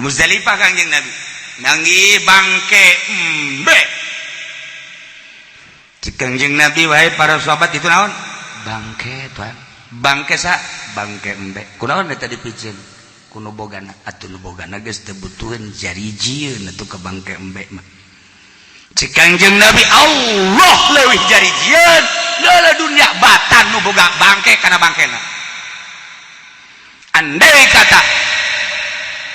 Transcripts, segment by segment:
Muzdalifah Kangjeng Nabi manggih bangke embe. Cek Kangjeng Nabi, "Wahai para sahabat, itu naon?" "Bangke, tuan." "Bangke sa?" "Bangke embe." "Kunaon eta dipiceun?" "Ku nu bogana." "Atuh nu bogana geus teu butuheun, jarijieun atuh ka bangke embe mah." Cek Kangjeng Nabi, "Allah leuwih jarijieun leula dunia batan nu boga bangke kana bangkena." Andai kata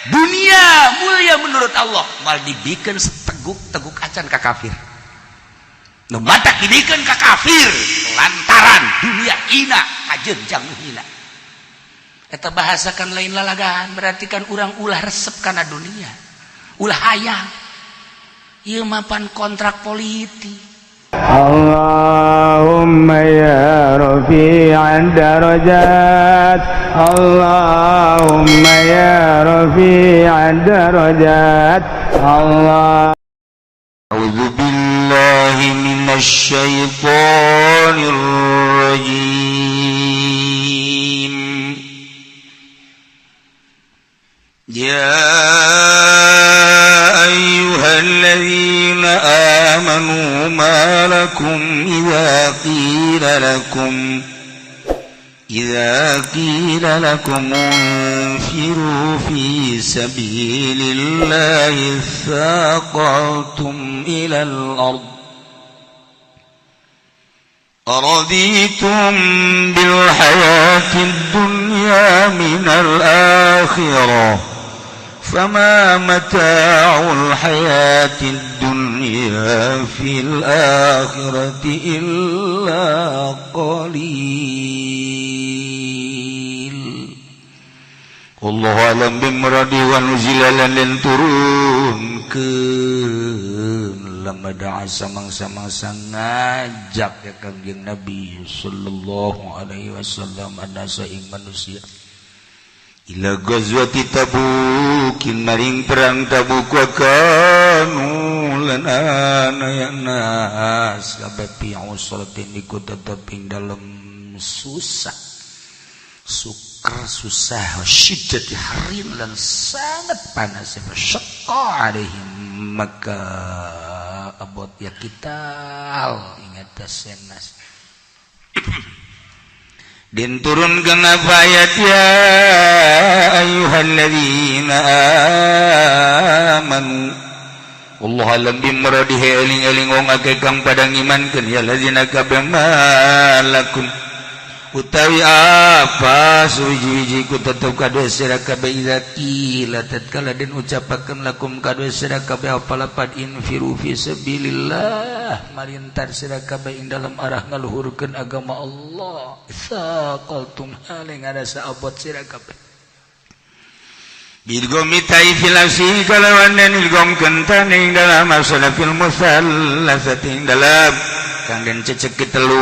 dunia mulia menurut Allah, mal dibikin seteguk-teguk acan ka kafir. Nu batak dibikin ka kafir lantaran dunia ina kajenjang nu hina. Eta bahasakan lain lalagan, berarti kan urang ulah resep kana dunia, ulah hayang. Ieu mapan kontrak politik. اللهم يا رفيع الدرجات، اللهم يا رفيع الدرجات، الله أعوذ بالله من الشيطان الرجيم. يا أيها الذين آمنوا، ما لكم إذا قيل لكم انفروا في سبيل الله اثاقلتم إلى الأرض. أرضيتم بالحياة الدنيا من الآخرة، فما متاع الحياة الدنيا في الآخرة إلا قليل. والله أعلم بمراده. ونزل lan turunkeun lama da'a samang-samangsa ngajak ya Kangjeng Nabi sallallahu alaihi wasallam annasa ing manusia ila ghazwati Tabukin maring perang Tabuk. Wa kanu lan ana ya nas kabeh fi usratin iku tetep ing dalem susah, suker susah, syiddati harin lan sangat panas. Syaqqa alaihim maka abot ya kita ingat senas din turun genap ayat ya ayyuhalladzina amanu. Allah alam bimuradihi. Eling-eling wong akeh kang pada ngimankeun ya ladzina kabeh, malakum utawi apa suwiji-wiji ku tetep kadue sira kabeh, idza qila tatkala den ucapakeun lakum kadue sira kabeh apa lapad infiru fi sabilillah, marintar sira kabeh ing dalam arah ngaluhurkeun agama Allah, saqaltum haling ada saabot sira kabeh bidgomi tai fil asli kalawan den idgham kentan ing dalam asal fil musallasati ing dalam kang den cecek telu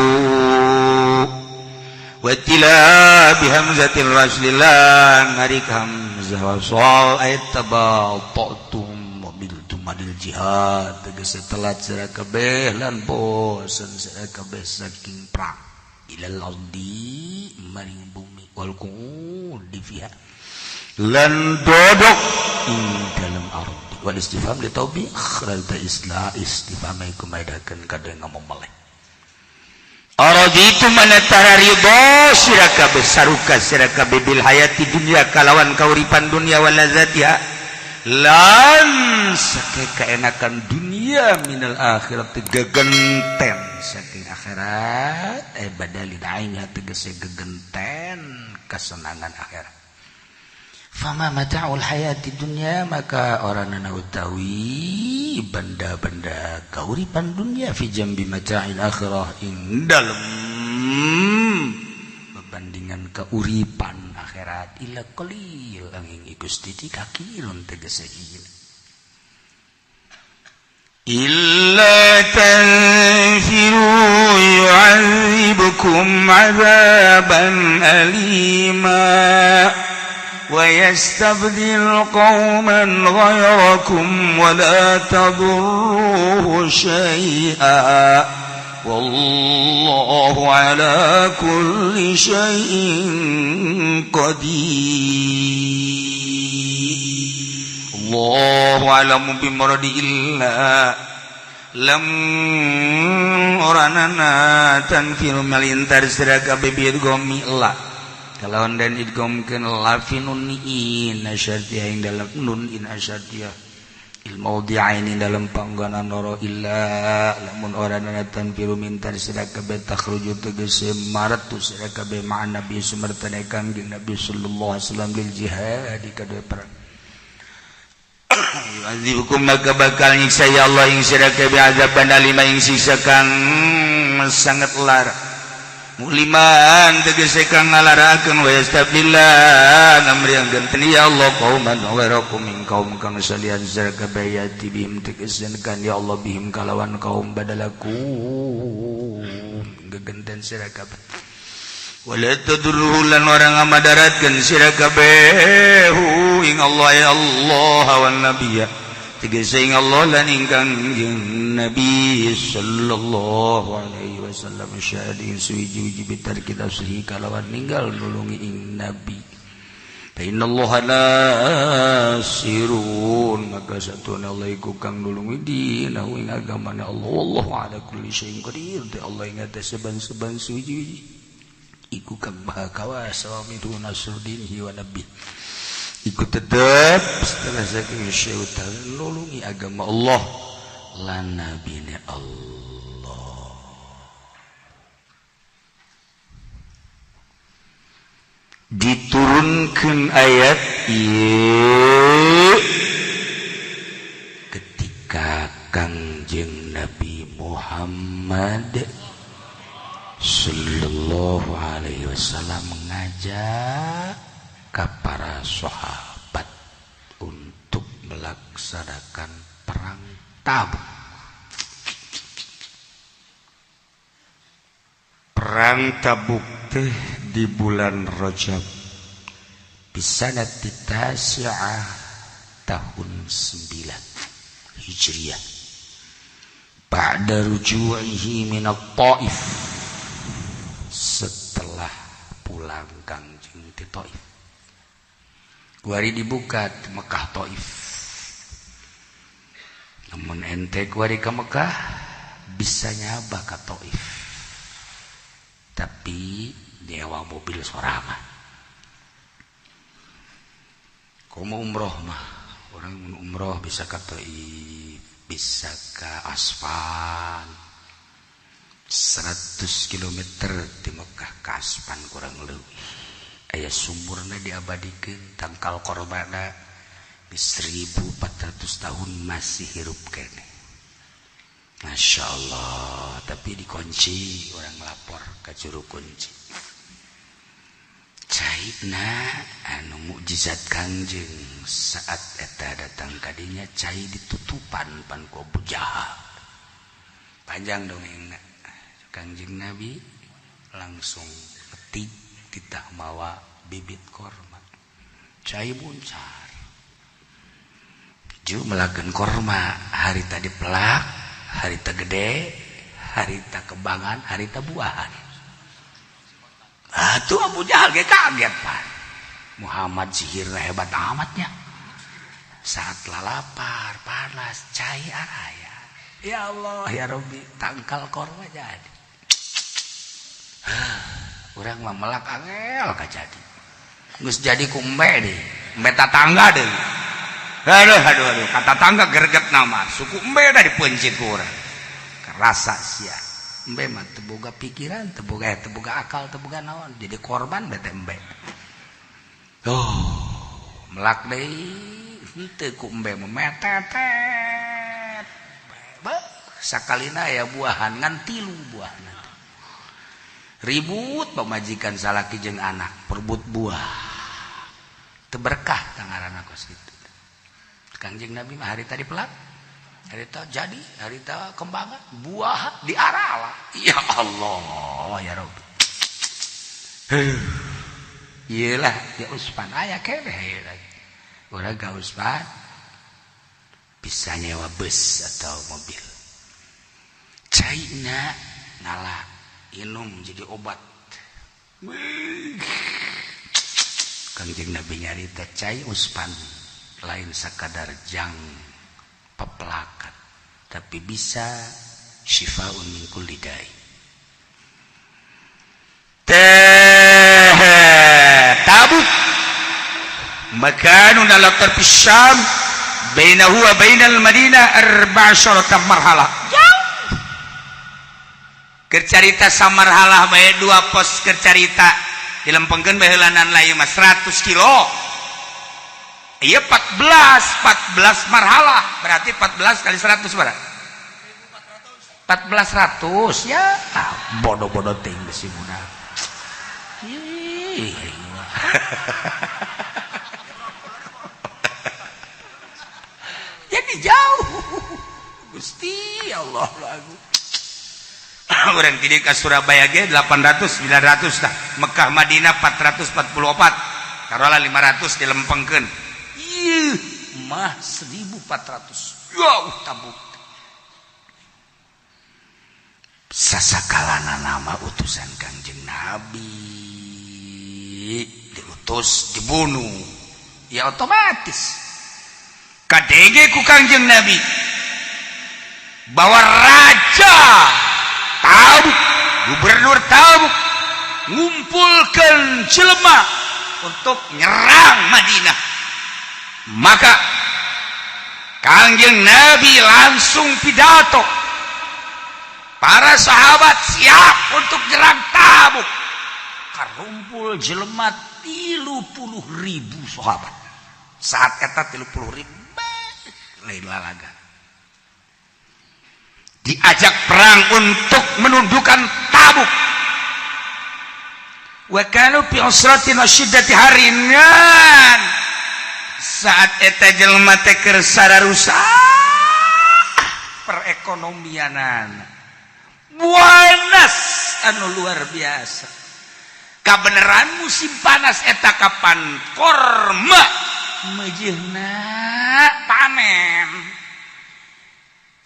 watila bihamzatil wasli lan ngarik hamzah wasal ayat tabata'tum mobiltum adil jihad, tegese telat sira kabeh lan bosen sira kabeh saking perang, ilal ardi maring bumi, wal qu'udi fiha lan dodok ing dalam ardi. Wal istifham li taubih ta isla istifham iku maidakeun kade ngomong meleh. Araditu mana tara ridho sira kabeh, saruka sira kabeh, bil hayati dunya kalawan kauripan dunya, walazatiha lan sake keenakan dunia, minal akhirat gegenten saking akhirat, eh badali aina tegese gegenten kesenangan akhirat. Fama mata'ul hayati dunya maka orang nana utawi benda-benda kauripan dunia, fi jambi mata'il akhirah ing dalem perbandingan keuripan akhirat, illa qalil angin iku sithik, hakirun tegese hina. إلا تنفروا يعذبكم عذابا أليما ويستبدل قوما غيركم ولا تضروه شيئا والله على كل شيء قدير. Allahu alamu bi muradi illa lam oranana tanfil melintar sira kabeh bi idghami la kalawan dan idghamkeun la fi nun in asyartiyah ing dalam nun in asyartiyah il mawdi'ain dalam panggonan loro illa lamun oranana tanfiru mintar sira kabeh takhruju tegese maratu sira kabeh ma'an nabi sumertane Kangjeng Nabi sallallahu alaihi wasallam lil jihad kadue perang. Yu'adzibukum maka bakal nyiksa ya Allah ing sira kabeh azaban alima ing siksa kang sangat lara muliman tegese kang ngalarakeun wa yastabdillah ngamriang genten ya Allah qauman ghairakum ing kaum kang salian sira kabeh yati bihim tegese kan ya Allah bihim kalawan kaum badalakum gegenten sira kabeh wala tadurruhu lan orang ngamadaratkeun sira kabeh ing Allah ya Allah wan nabiyya tegese ing Allah lan ingkang Nabi sallallahu alaihi wasallam syahadin suwiji-wiji bitar kita suhi kalawan ninggal nulungi ing Nabi. Fa innallaha nasirun maka satuna Allah iku kang nulungi dinahu ing agamana Allah wallahu ala kulli syai'in qadir. Teh Allah ing atas saban-saban suwiji-wiji iku kang maha kawasa wa mitu nasruddinhi wa nabi iku tetep setelah saking syaitan nulungi agama Allah lan nabine Allah. Diturunkan ayat ieu ketika Kangjeng Nabi Muhammad sallallahu alaihi wasallam mengajak ke para sahabat untuk melaksanakan perang Tabuk. Perang Tabuk teh di bulan Rajab bisanati tasi'ah tahun 9 Hijriah ba'da ruju'ihi minat Taif, setelah pulang Kangjeng ti Taif. Kuari dibuka di Mekah Taif. Namun ente kuari ke Mekah bisa nyaba ke Taif. Tapi nyewa mobil sorangan. Komo umroh mah, orang mun umroh bisa ke Taif, bisa ke Asfan. 100 km di Mekah ke Asfan kurang lebih. Aya sumurna diabadikeun tangkal korbana di 1400 tahun masih hirup kene. Masya Allah, tapi dikunci orang lapor ke juru kunci. Caina anu mukjizat Kangjeng saat eta datang kadinya cai ditutupan pan ku Abu Jahal. Panjang dongengna. Kangjeng Nabi langsung petik titah mawa bibit korma. Cai buncar. Ju melakukan korma harita dipelak, harita gede, harita kebangan, harita buahan. Atuh Abu Jahal ge kaget pan. Muhammad sihirna hebat amatnya. Saat lalapar, panas, cai araya. Ya Allah, ya Rabbi, tangkal korma jadi. Urang mah melak angel ka jadi. Geus jadi ku embe deui, embe tatangga deui. Aduh aduh aduh, kata tangga greget nama, suku embe dah dipencit ku urang. Kerasa sia. Embe mah teu boga pikiran, teu boga akal, teu boga naon, jadi korban bete embe. Oh, melak deui henteu ku embe mah metetet. Beuh, sakalina aya buahan ngan 3 buahna. Ribut pamajikan salaki jeung anak perebut buah. Teu berkah tangaranna kos kitu. Kangjeng Nabi mah harita dipelak, harita jadi, harita kembangan, buah diarala. Ya Allah, ya Rabbi. Iyalah ya Uspan aya keneh lagi. Urang ka Uspan bisa nyewa bus atau mobil. Caina ngala inum jadi obat. Kangjeng Nabi nyarita cai Uspan. Lain sakadar jang pepelakan, tapi bisa syifaun min kulli dai. Teh Tabuk makanun ala tarfi Syam bainahu wa bainal Madinah arba'asyarata marhalah. Jauh. Keur carita samarhalah bae, dua pos keur carita dilempengkeun baheulanan lain mah 100 kilo. Iya, 14 14 marhalah berarti 14 kali 100 berapa? 1400 ya. Ah, bodoh-bodoh ting besi budak. Ih, jadi jauh. Gusti Allah lagu. Orang tidak ke Surabaya ge 800 900 tah. Mekah Madinah 444. Taruhlah 500 dilempengkeun. Ih, mah 1400. Jauh Tabuk. Sasakalana nama utusan Kangjeng Nabi diutus dibunuh, ya otomatis kadenge ku Kangjeng Nabi bahwa raja Tabuk, gubernur Tabuk ngumpulkan jelema untuk nyerang Madinah. Maka Kangjeng Nabi langsung pidato, para sahabat siap untuk nyerang Tabuk. Karumpul jelema 30.000 sahabat. Saat eta 30.000 lain lalaga. Diajak perang untuk menundukkan Tabuk. Wa kanu fi usratin wa syiddati haringan. Saat eta jelema teh keur sararusak perekonomianan. Buanas anu luar biasa. Kabeneran musim panas eta kapan korma meujeuhna panen.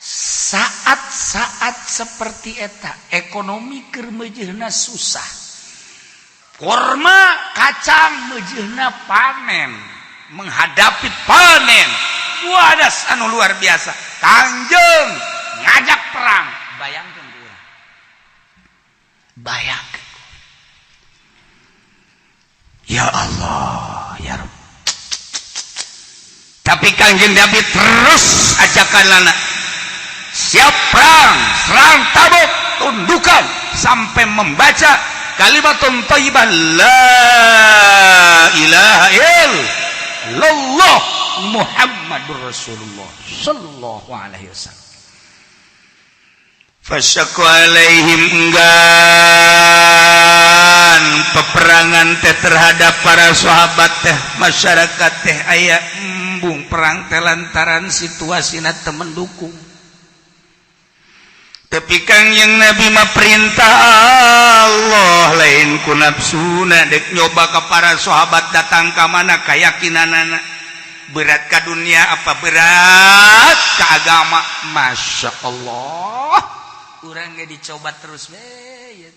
Saat-saat seperti eta ekonomi keur meujeuhna susah. Korma kacang meujeuhna panen, menghadapi panen. Buanas anu luar biasa. Kangjeng ngajak perang. Bayangkan urang. Bayangkan. Ya Allah, ya Rabb. Tapi Kangjeng Nabi terus ajakan lana. Siap perang, serang Tabuk, tundukan sampai membaca kalimatun thayyibah la ilaha illallah Muhammadur Rasulullah sallallahu alaihi wasallam. Fasyaku alaihim, enggan peperangan teh terhadap para sahabat teh, masyarakat teh aya embung perang teh lantaran situasina teu mendukung. Tapi Kangjeng Nabi mah perintah Allah, lain ku nafsuna. Dek nyoba ke para sahabat datang ka mana keyakinanana, berat ka dunia apa berat ke agama. Masya Allah, urang ge dicoba terus we ya.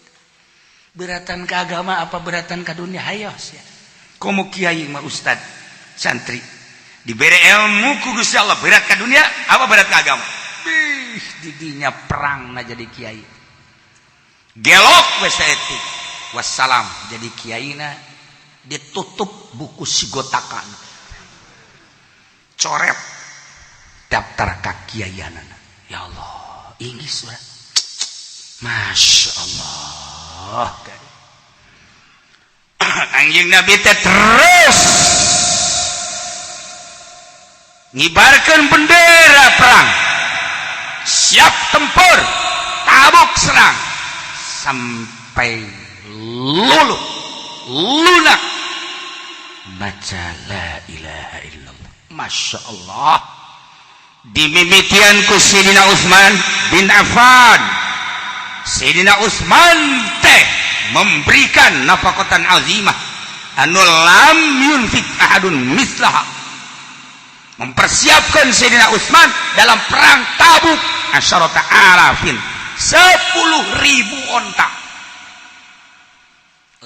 Beratan ke agama apa beratan ke dunia? Hayo sia. Komo kiai mah, ustad, santri diberi ilmu ku Gusti Allah, berat ke dunia apa berat ke agama? Bih, didinya perang na jadi kiai gelok we saeutik, wassalam. Jadi kiaina ditutup buku sigotakan, coret daftar kakiaianana. Ya Allah, inggris urang. Masya Allah. Anjing Nabi teh terus ngibarkan bendera perang, siap tempur, Tabuk serang sampai luluh lunak baca la ilaha illallah. Masya Allah, dimimitian ku Sayyidina Utsman bin Affan. Sayyidina Utsman teh memberikan nafaqatan azimah anu lam yunfik ahadun mislaha, mempersiapkan Sayyidina Utsman dalam perang Tabuk asyarata alafin, 10.000 onta.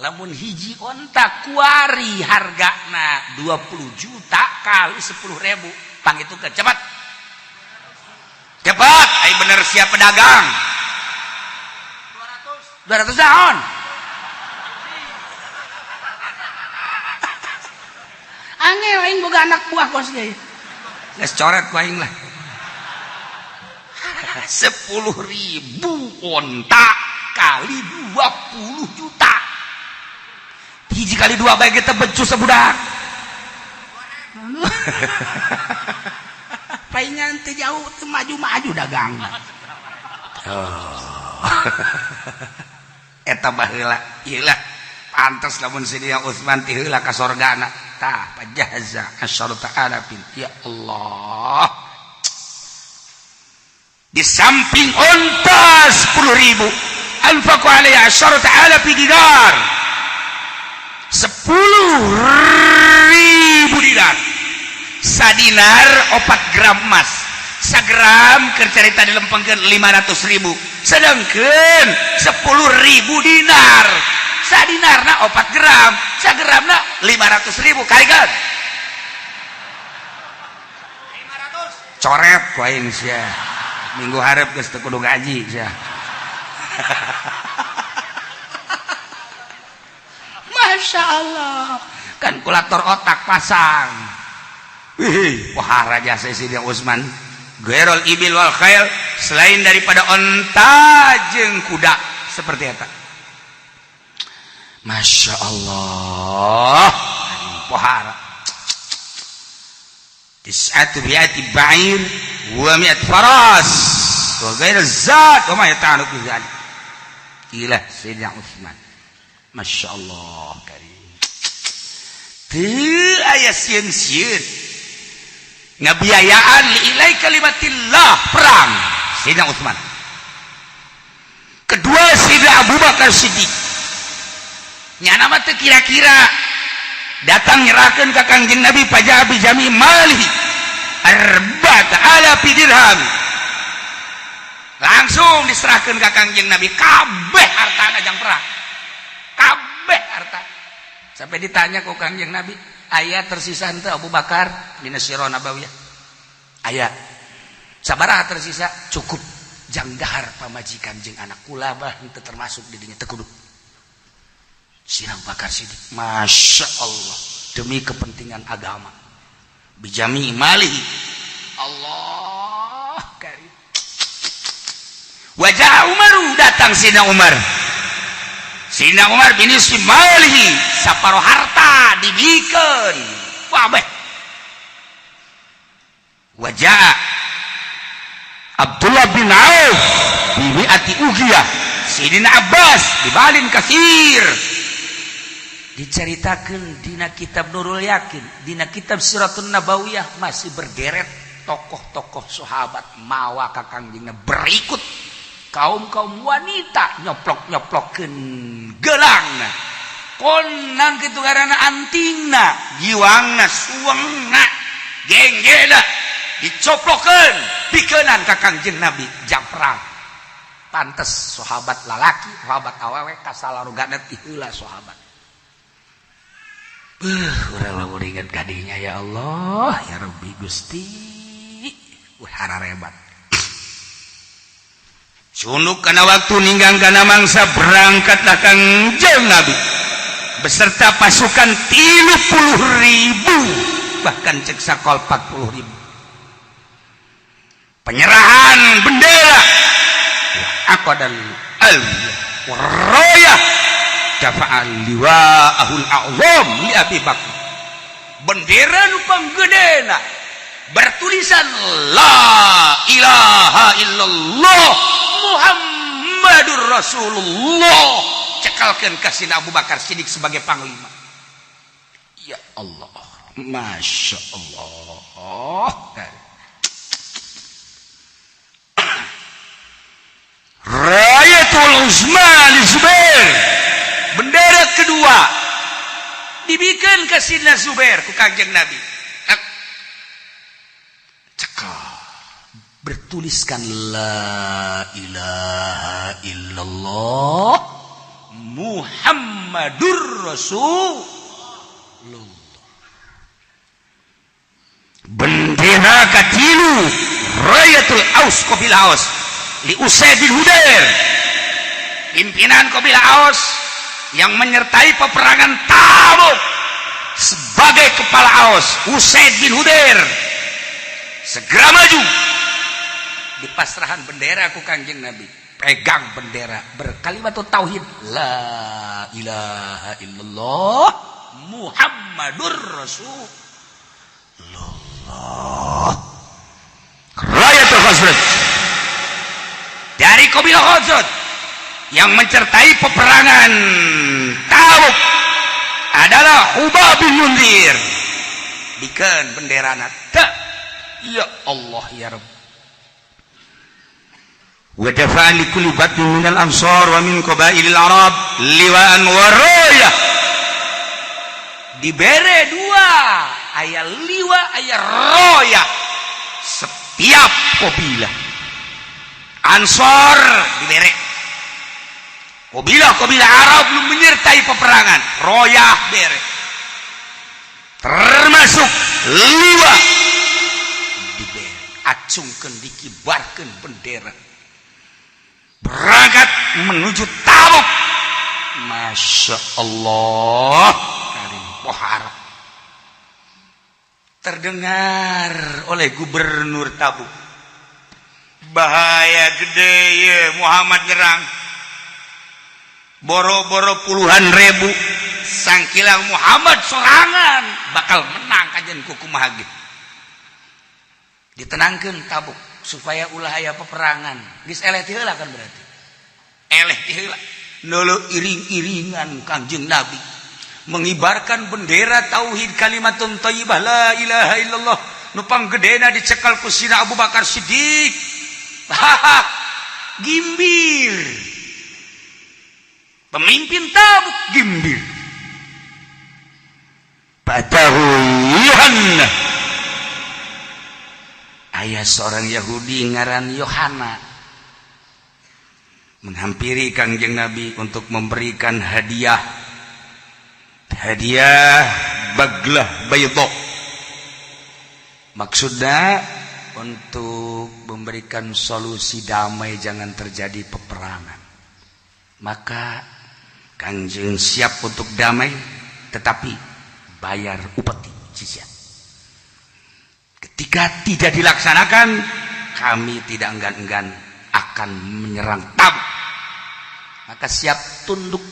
Lamun hiji onta kuari hargana 20 juta kali 10.000, pangitungkeun cepat cepat. Ai bener siap pedagang 200 tahun. Angel aing boga anak buah kos ge. Geus coret ku aing lah. 10.000 onta kali 20 juta. Hiji kali dua bae kita becus sebudak. Paingan teu jauh teu maju-maju dagang. Oh. Eta baheula ieu lah pantes lamun si Utsman ti heula ka sorgana. Tah pajaza asyarata alafin. Ya Allah. Di samping onta 10.000 anfaqu alaihi asyarata alafi dinar. 10.000 dinar. Sadinar 4 gram emas. Sagram keur carita dilempengkeun 500.000. Sedangkeun 10.000 dinar. Sadinarna 4 gram, sagramna 500.000 kalikan. 500. Coret ku aing sia. Minggu hareup geus teu kudu ngaji sia. Masya Allah, kalkulator otak pasang. Wih, wah raja Sayyidina Utsman. Ghairul ibil wal khail, selain daripada onta jeung kuda seperti eta. Masya Allah, pohara. Tis'atu bi'ati ba'ir wa mi'at faras wa ghair zat wa ma yata'alluq bi dzalik. Ilah Sayyidina Utsman. Masya Allah karim. Teu aya sieun-sieun ngabiayaan liilai kalimatillah perang Sayyidina Utsman. Kedua Sayyidina Abu Bakar Siddiq. Nyana mah teu kira-kira datang nyerahkeun ka Kangjeng Nabi paja'a bi jami malihi arba'ata alafi dirham. Langsung diserahkeun ka Kangjeng Nabi kabeh hartana jang perang. Kabeh harta. Sampai ditanya ku Kangjeng Nabi, aya tersisa henteu Abu Bakar dina Sirah Nabawiyah? Aya. Sabaraha tersisa? Cukup jang dahar pamajikan jeung anak kula bah henteu termasuk di dinya teu kudu. Sirah Bakar Siddiq, Masya Allah, demi kepentingan agama bijami malihi. Allah karim. Wajah Umaru, datang Sina Umar. Sina Umar bin malihi, saparo harta dibikeun. Wabeh. Wajah Abdullah bin Auf bimi'ati ugiyah. Sidina Abbas dibalin kasir. Diceritakan dina kitab Nurul Yakin, dina kitab Siratun Nabawiyah masih berderet tokoh-tokoh sahabat mawa ka Kangjengna berikut kaum-kaum wanita nyoplok-nyoplokeun gelangna konang kitu ngaranna antingna giwangna suwengna genggena dicoplokeun pikenan ka Kangjeng Nabi jang perang. Pantes sahabat lalaki sahabat awewe kasalarugana ti heula sahabat. Urang lamun inget kadinya ya Allah ya Rabbi Gusti, hararebat. Sunduk kana waktu ninggang kana mangsa berangkatlah Kangjeng Nabi beserta pasukan 30.000 bahkan cek sakol 40.000. Penyerahan bendera aqadal alwiyah warayah dafa'al liwa'ahul a'zam li Abi Bakar. Bendera nu panggedena bertulisan la ilaha illallah Muhammadur Rasulullah, cekalkeun ka Sina Abu Bakar Siddiq sebagai panglima. Ya Allah, Masya Allah. Rayatul Uzma li Zubair, bendera kedua dibikin ke Sidna Zubair ku Kangjeng Nabi. Cekal bertuliskan la ilaha illallah Muhammadur Muhammadur Rasulullah. Bendera katilu, Rayatul Aus, Qabilah Aus, li Usaid bin Hudair, pimpinan Qabilah Aus yang menyertai peperangan Tabuk sebagai kepala Aus, Usaid bin Hudair segera maju. Di pasrahan bendera ku Kangjeng Nabi, pegang bendera, berkalimat tauhid, la ilaha illallah Muhammadur Rasulullah. Rayatul Khazraj dari Qabilah Khazraj yang menyertai peperangan Tabuk adalah Hubab bin Munzir. Bikin bendera tak, ya Allah ya Rabb. Wa dafa'a li kulli batnin minal ansar wa min qabailil arab liwa'an wa raya. Dibere dua, aya liwa, aya roya. Setiap qabilah Ansor dibere, qabilah-qabilah Arab belum menyertai peperangan, royah bere, termasuk liwa dibere. Acungkeun, dikibarkeun bendera, berangkat menuju Tabuk. Masya Allah, karim pohara terdengar oleh gubernur Tabuk, bahaya gede ya, Muhammad nyerang boro-boro puluhan ribu, sangkilang Muhammad sorangan bakal menang. Kajian kuku mahage ditenangkan Tabuk supaya ulah aya peperangan. Geus eleh ti heula kan, berarti eleh ti heula. Nulu iring-iringan Kangjeng Nabi mengibarkan bendera tauhid, kalimatun thayyibah, la ilaha illallah, nu panggedena dicekal ku Sina Abu Bakar Siddiq. Haha, gimbir pemimpin Tabuk, gimbir. Fatahu Yohana, ayah seorang Yahudi ngaran Yohana menghampiri Kangjeng Nabi untuk memberikan hadiah, hadiah baglah baydok, maksudnya untuk memberikan solusi damai, jangan terjadi peperangan. Maka Kangjeng siap untuk damai, tetapi bayar upeti jizyah. Ketika tidak dilaksanakan, kami tidak enggan-enggan akan menyerang Tabuk. Maka siap tunduk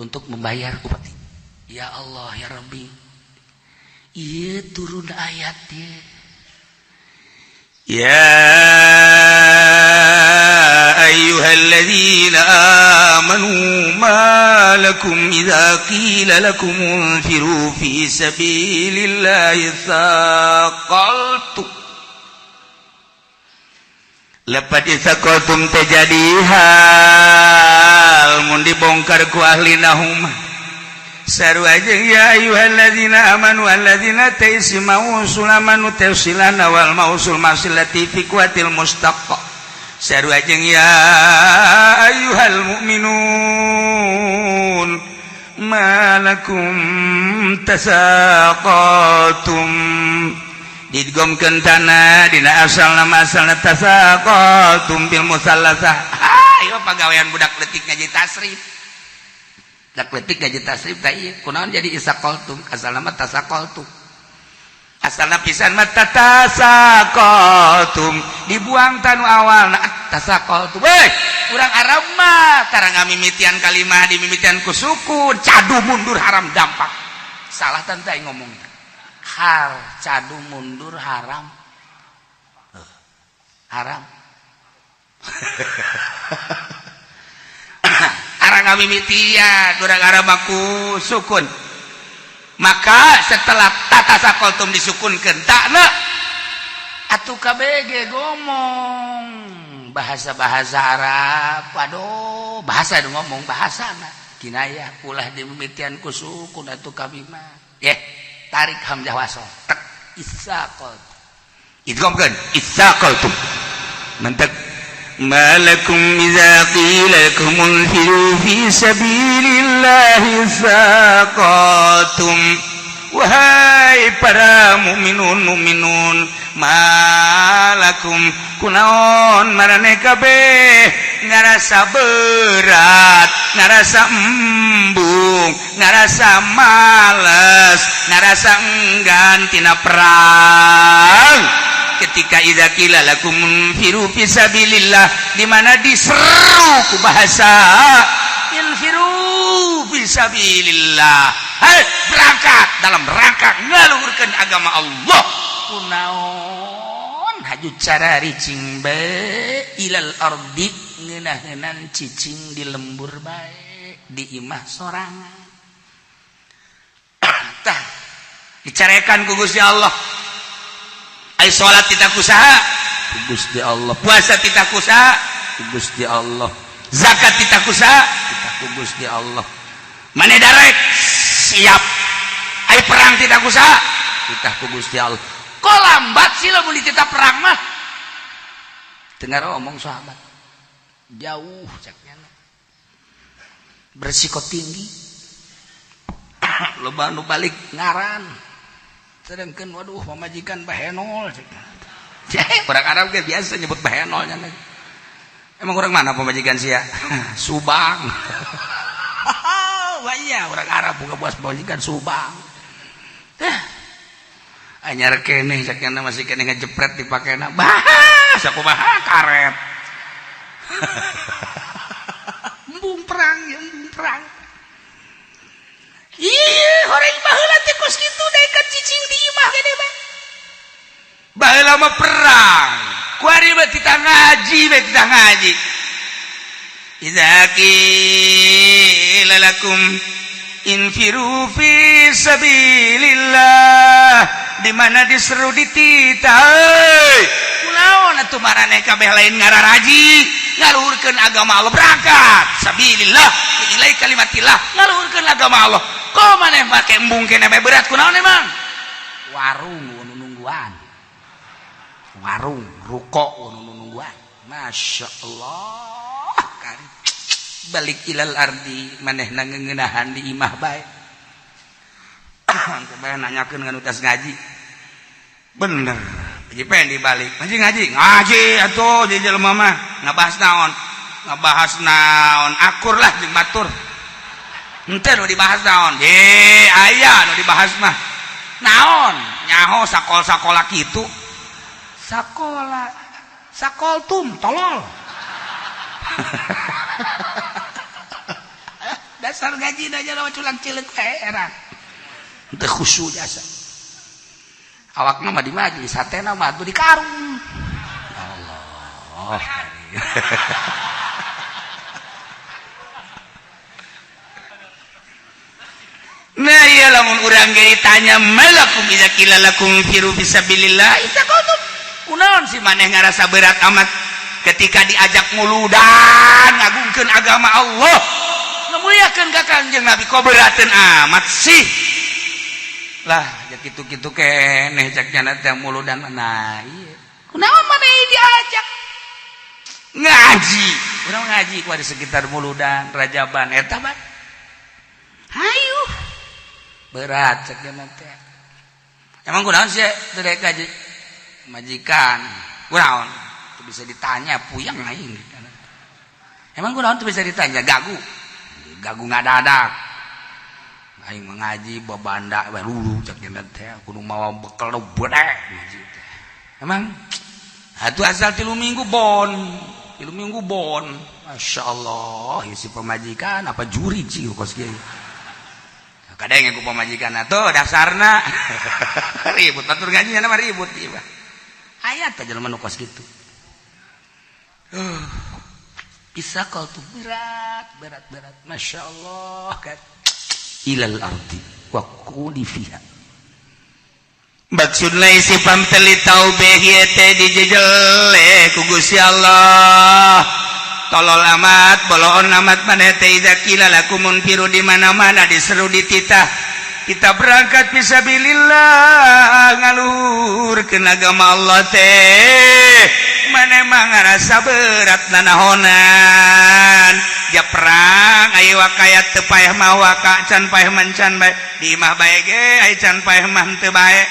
untuk membayar upeti. Ya Allah ya Rabbi, iya turun ayat ya. Ya ayyuhalladzina amanu, ma lakum idza qila lakum unfiru fi sabilillahi tsaqaltum. Lepat tsaqaltum teh jadi hal mun dibongkar ku ahli nahum sarua jeung ya ayyuhalladzina amanu. Alladzina teh isim mausul, amanu teh silana, wal mausul masilati fi quwwatil mustaq, sarua jeung ya ayyuhal mu'minun ma lakum tasaqatum. Didgomkeun tanah dina asal nama, asalna tasaqatum bil musallasah. Ah, ieu pagawean budak leutik ngaji tasrif, budak leutik ngaji tasrif tah ieu. Kunaon jadi isaqaltum? Asalna mah tasaqaltum, asalna pisan mah tatasaqaltum, dibuang tanu awalna tasaqaltum. Weh, urang Arab mah tara ngamimitian kalimah dimimitian ku sukun, cadu mundur haram dampak. Salah tante ngomong hal cadu mundur haram, haram. Arang ngamimitian urang Arab ku sukun. Maka setelah tata sakoltum disukunkeun takna atuh KBG ngomong bahasa-bahasa Arab. Aduh, bahasa nu ngomong bahasa kinayah, ulah dimimitian ku sukun atuh kami mah. Eh, tarik hamzah wasol tek, isaqal, idghamkeun isaqaltum, mentek. Malakum idza qila lakum unfiru fi sabilillahi saqatum. Wahai para mukminun mukminun, malakum, kunaon maraneh kabeh ngarasa berat, ngarasa embung, ngarasa males, ngarasa enggan tina perang ketika idza qila lakum firu fi sabilillah, di mana diseru ku bahasa infiru fi sabilillah, hai berangkat dalam rangka ngaluhurkeun agama Allah, kunaon haju cara cicing bae ilal ardi, ngeunah-ngeunan cicing di lembur bae, di imah sorangan? Tah, dicarekan ku Gusti Allah. Ai salat titah ku saha? Ku Gusti Allah. Puasa titah ku saha? Ku Gusti Allah. Zakat titah ku saha? Titah ku Gusti Allah. Maneh darek siap. Ai perang titah ku saha? Titah ku Gusti Allah. Kok lambat sih lamun dititah perang mah? Dengar omong sahabat, jauh caknya, beresiko tinggi, loba nu balik ngaran, sedangkan waduh, pamajikan bahenol. Orang Arab ge biasa nyebut bahenol nya. Emang orang mana pamajikan sia? Subang. Wah, iya, orang Arab buka buas pamajikan Subang. Eh, anyar keneh caknya, masih keneh ngejepret dipakena. Bah, sakumaha karet. Embung perang ya, embung perang. Iya, horeng baheula teh kos kitu, daekan cicing di imah gede bang. Baheula mah perang. Kuari mah titah ngaji, mah titah ngaji. Idza qila lakum infiru fi sabilillah, di mana diseru dititah, kunaon atuh maraneh kabeh lain ngararaji ngaluhurkeun agama Allah, berangkat sabilillah ilai kalimatillah, ngaluhurkeun agama Allah, kok maneh make embung keneh bae, berat kunaon emang? Warung nu nungguan, warung ruko nu nungguan. Masya Allah kan, balik ilal ardi, manehna ngeuneunahan di imah bae. Bae nanyakeun ngan utas ngaji bener. Haji Pendi balik ngaji, ngaji, ngaji atuh di jelema mah. Ngabahas naon? Ngabahas naon? Akur lah jeung batur. Henteu, nu dibahas naon? Ye, aya nu dibahas mah. Naon? Nyaho sakol-sakola kitu. Sakola sakoltum tolol. Dasar gaji aja lawan culang cilik era. Teu khusyuk jasa. Awakna mah di majlis, hatena mah atuh di karung. Ya Allah. Nah iya, lamun urang ge ditanya malakum idza qila lakum firu fisabilillah isaqatum, kunaon si maneh ngarasa berat amat ketika diajak muludan ngagungkeun agama Allah, ngamuliakeun ka Kangjeng Nabi, kok berateun amat sih? Lah, ja kitu-kitu keneh cek nya teh muludan. Nah iya, kunaon maneh diajak ngaji, urang ngaji ku di sekitar muludan rajaban eta mah hayu berat cek dia teh. Emang kunaon sih teu daek ngaji? Majikan. Kunaon teu bisa ditanya? Puyeng aing. Emang kunaon teu bisa ditanya? Gagu, gagu ngadadak. Aing mah ngaji babanda bae lulu cek dia teh, kudu mawa bekal nu bedek ngaji teh. Emang atuh asal 3 minggu bon, 3 minggu bon. Masya Allah, si pemajikan apa juri sih kos kieu. Kadang ku pamajikan atuh dasarna ribut, atur ngaji mah ribut ieu mah. Aya teh jelema nu kos kitu. Bisa kau tuh berat, berat, berat. Masya Allah kan. Ilal ardi wa quli fiha. Maksudna isi pamteli taubeh ieu teh dijejele ku Gusti Allah. Tolol amat, boloon amat maneh teh. Idza qila lakum unfiru, di mana-mana diseru dititah kita berangkat fisabilillah ngaluhurkeun agama Allah teh. Maneh mah ngarasa berat nanahonan ja perang, ayo wakaya teu paeh mah waka can paeh man can bae di imah bae ge, aya can paeh mah teu bae.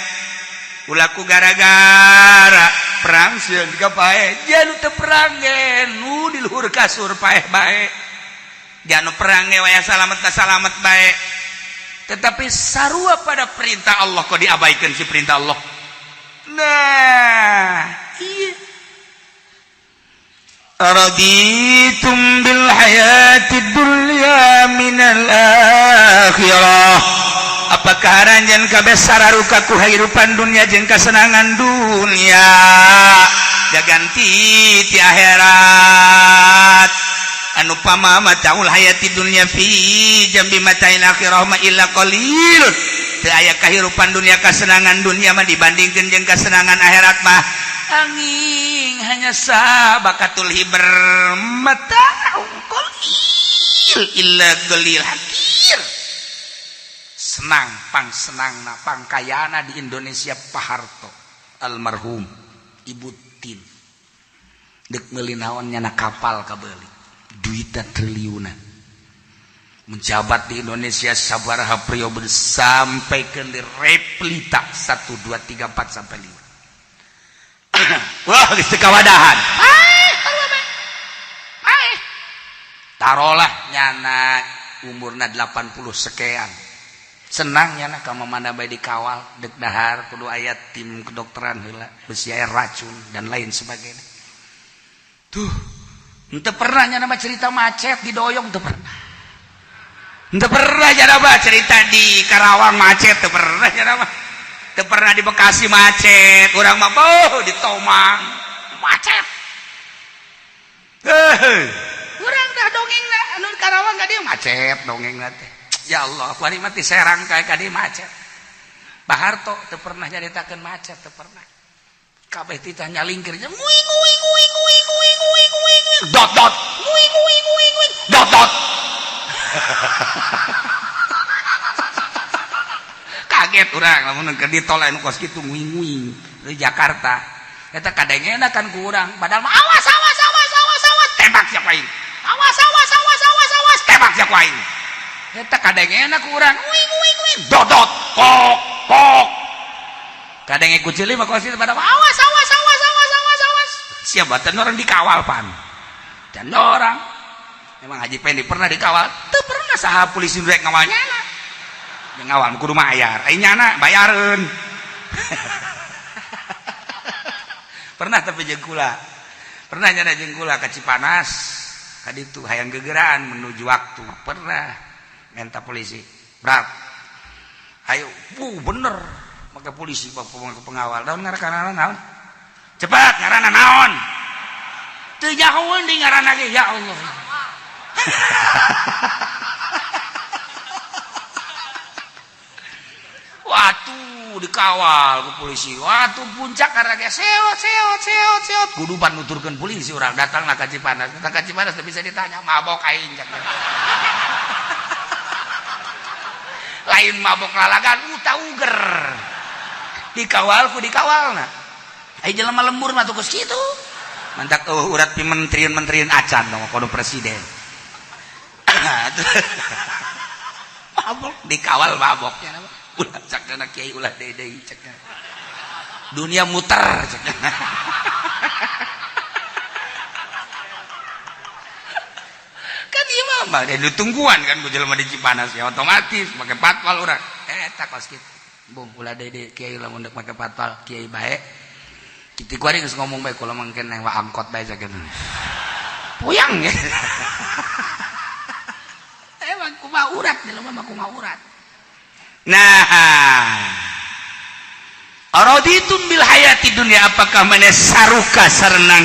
Ulah ku gara-gara perang sieun ka paeh. Ja nu teu perang ge nu di luhur kasur paeh bae, ja nu perang ge waya salamet salamet bae. Tetapi sarua pada perintah Allah kok diabaikan si perintah Allah. Nah, iya, raditum bil hayati dunya minal akhirah. Apakah aranjeun kabeh sararuka ku kehidupan dunia jeung kasenangan dunia jaganti ti akhirat? Anu pama mataul hayati dunya fi jambi mata'il akhirah ma illa qalil. Teu aya kahirupan dunia, kasenangan dunia mah dibandingkeun jeung kasenangan akhirat mah angin hanya sabakatul hiber, mata'ul qalil illa qalil hakir. Senang pang senang na pangkayana di Indonesia Pak Harto almarhum, Ibu Tin dek meuli naon nyana kapal kabeli duitan triliunan. Menjabat di Indonesia sabaraha periode sampai ke replita 1 2 3 4 sampai 5. Wah, geus teu kawadahan. Tarolah nyana umurna 80 sekian, senang nyana ka mana bae dikawal, dek dahar kudu aya tim kedokteran heula, besi air racun dan lain sebagainya. Tuh, henteu pernah nyana mah cerita macet didoyong, teu pernah. Henteu pernah nyana mah cerita di Karawang macet, teu pernah nyana mah. Teu pernah di Bekasi macet, urang mah boh di Tomang macet. Eh, urang dah dongeng anu Karawang ka dieu macet dongeng teh. Ya Allah, kuari mah ti Serang kae ka dieu macet. Pak Harto teu pernah nyaritakeun macet, teu pernah. Kabeh titah nyalingkir, nguing nguing nguing nguing nguing nguing nguing dot dot nguing nguing nguing nguing dot dot. Kaget urang lamun keur di tol anu kos kitu nguing nguing di Jakarta. Eta kadengena kan ku urang, padahal mah awas awas awas awas awas tembak siapa aing. Awas awas awas awas awas tembak siapa aing. Eta kadengena ku urang nguing nguing nguing dot dot kok kok. Kadenge ku ceuli mah kos kitu, padahal awas awas awas awas awas awas. Siapa dan orang dikawal pan. Dan orang memang Haji Pendi pernah dikawal? Teu pernah. Saha polisi rek ngawal nyana? Yang ngawal kudu mayar. Ai nyana bayareun. Pernah tapi jeung kula. Pernah nyana jeung kula ka Cipanas. Ka ditu hayang gegeraan menuju waktu. Pernah minta polisi. Berat. Ayo, bu bener. Maka polisi pengawal. Naon ngaranna naon? Cepat ngaranna naon? Teu nyahoeun di ngaranna ge ya Allah. Watuh dikawal ku polisi. Watuh puncak karena ge seot seot seot seot. Kudu pan nuturkeun polisi urang datang ka Cipanas. Datang ka Cipanas teu bisa ditanya, mabok aing cak. Lain mabok lalagan, uta uger. Dikawal ku dikawalna. Ai jelema lembur mah tuh kitu. Mantak urat pi menterian-menterian acan dong kono presiden. Mabok dikawal maboknya nama. Ulah cakna kiai ulah deui cakna. Dunia muter cakna. Kan ieu mah ditungguan kan ku jelema di Cipanas ya otomatis make patwal urang. Eta kos kitu. Bung ulah deui kiai lamun dek make patwal kiai bae. Kitu kuari geus ngomong bae kula mangken nang angkot bae sakitu. Puyang ya. Emang kumaha urat jelema mah kumaha urat. Nah, araditum bil hayati dunya, apakah maneh saruka sarenang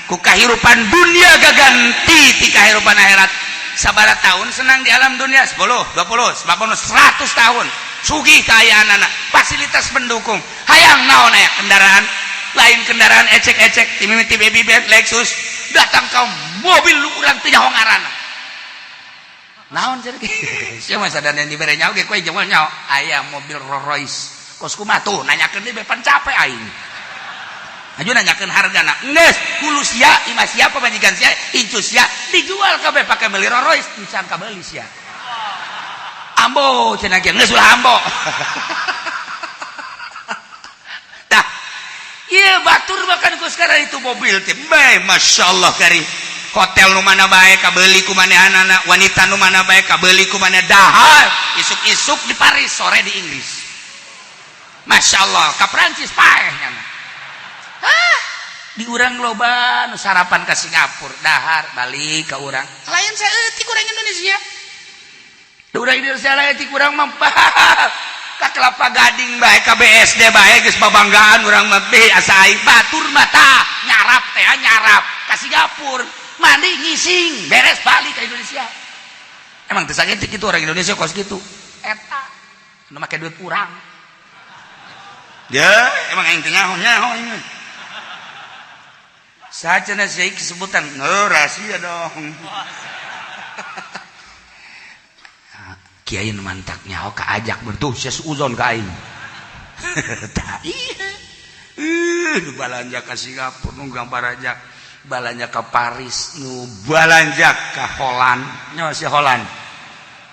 ku kahirupan dunia gaganti ti kahirupan akhirat? Sabara tahun senang di alam dunia? 10, 20, 50, 100 tahun sugih kaayaan anak, fasilitas pendukung, hayang naon aya kendaraan, lain kendaraan ecek-ecek timimiti baby bed Lexus datang ke mobil lu urang teu nyaho ngaranna naon cenah. Sia mah sadar yang dibere nyaho ge kowe jeung nyaho aya mobil Rolls Royce kos kumaha tuh nanyakeun deui pan capek aing. Aju nanyakeun hargana. Geus, hulu sia, imah sia, pamajikan sia, incu sia, dijual kabeh pake meuli Rolls Royce, encan kabeuli sia. Ambo cenah ge geus ulah ambo. Tah, ieu batur makan ku sekarang itu mobil teh. Bae masyaallah kari. Hotel nu mana bae kabeuli ku manehanana, wanita nu mana bae kabeuli ku maneh dahar. Isuk-isuk di Paris, sore di Inggris. Masya Allah, ka Prancis paeh nyana. Hah, di urang loba nu sarapan ka Singapura, dahar balik ka urang. Lain saeutik urang Indonesia. Di urang Indonesia lain ti urang mah ka Kelapa Gading bae ka BSD bae geus babanggaan urang mah be asa aing batur mah tah nyarap teh nyarap ka Singapura, mandi ngising beres balik ke Indonesia. Emang teu saeutik kitu orang Indonesia kos kitu. Eta nu make duit urang. Ya, emang aing teh nyaho-nyaho aing. Sacenah sih sebutan, oh rahasia dong. Kiai nu mantak nyaho kaajak bertuh sia suuzon ka aing. Tah iya. Nu balanja ka Singapura, nu balanja balanja ka Paris, nu balanja ka Holland, nyaho si Holland.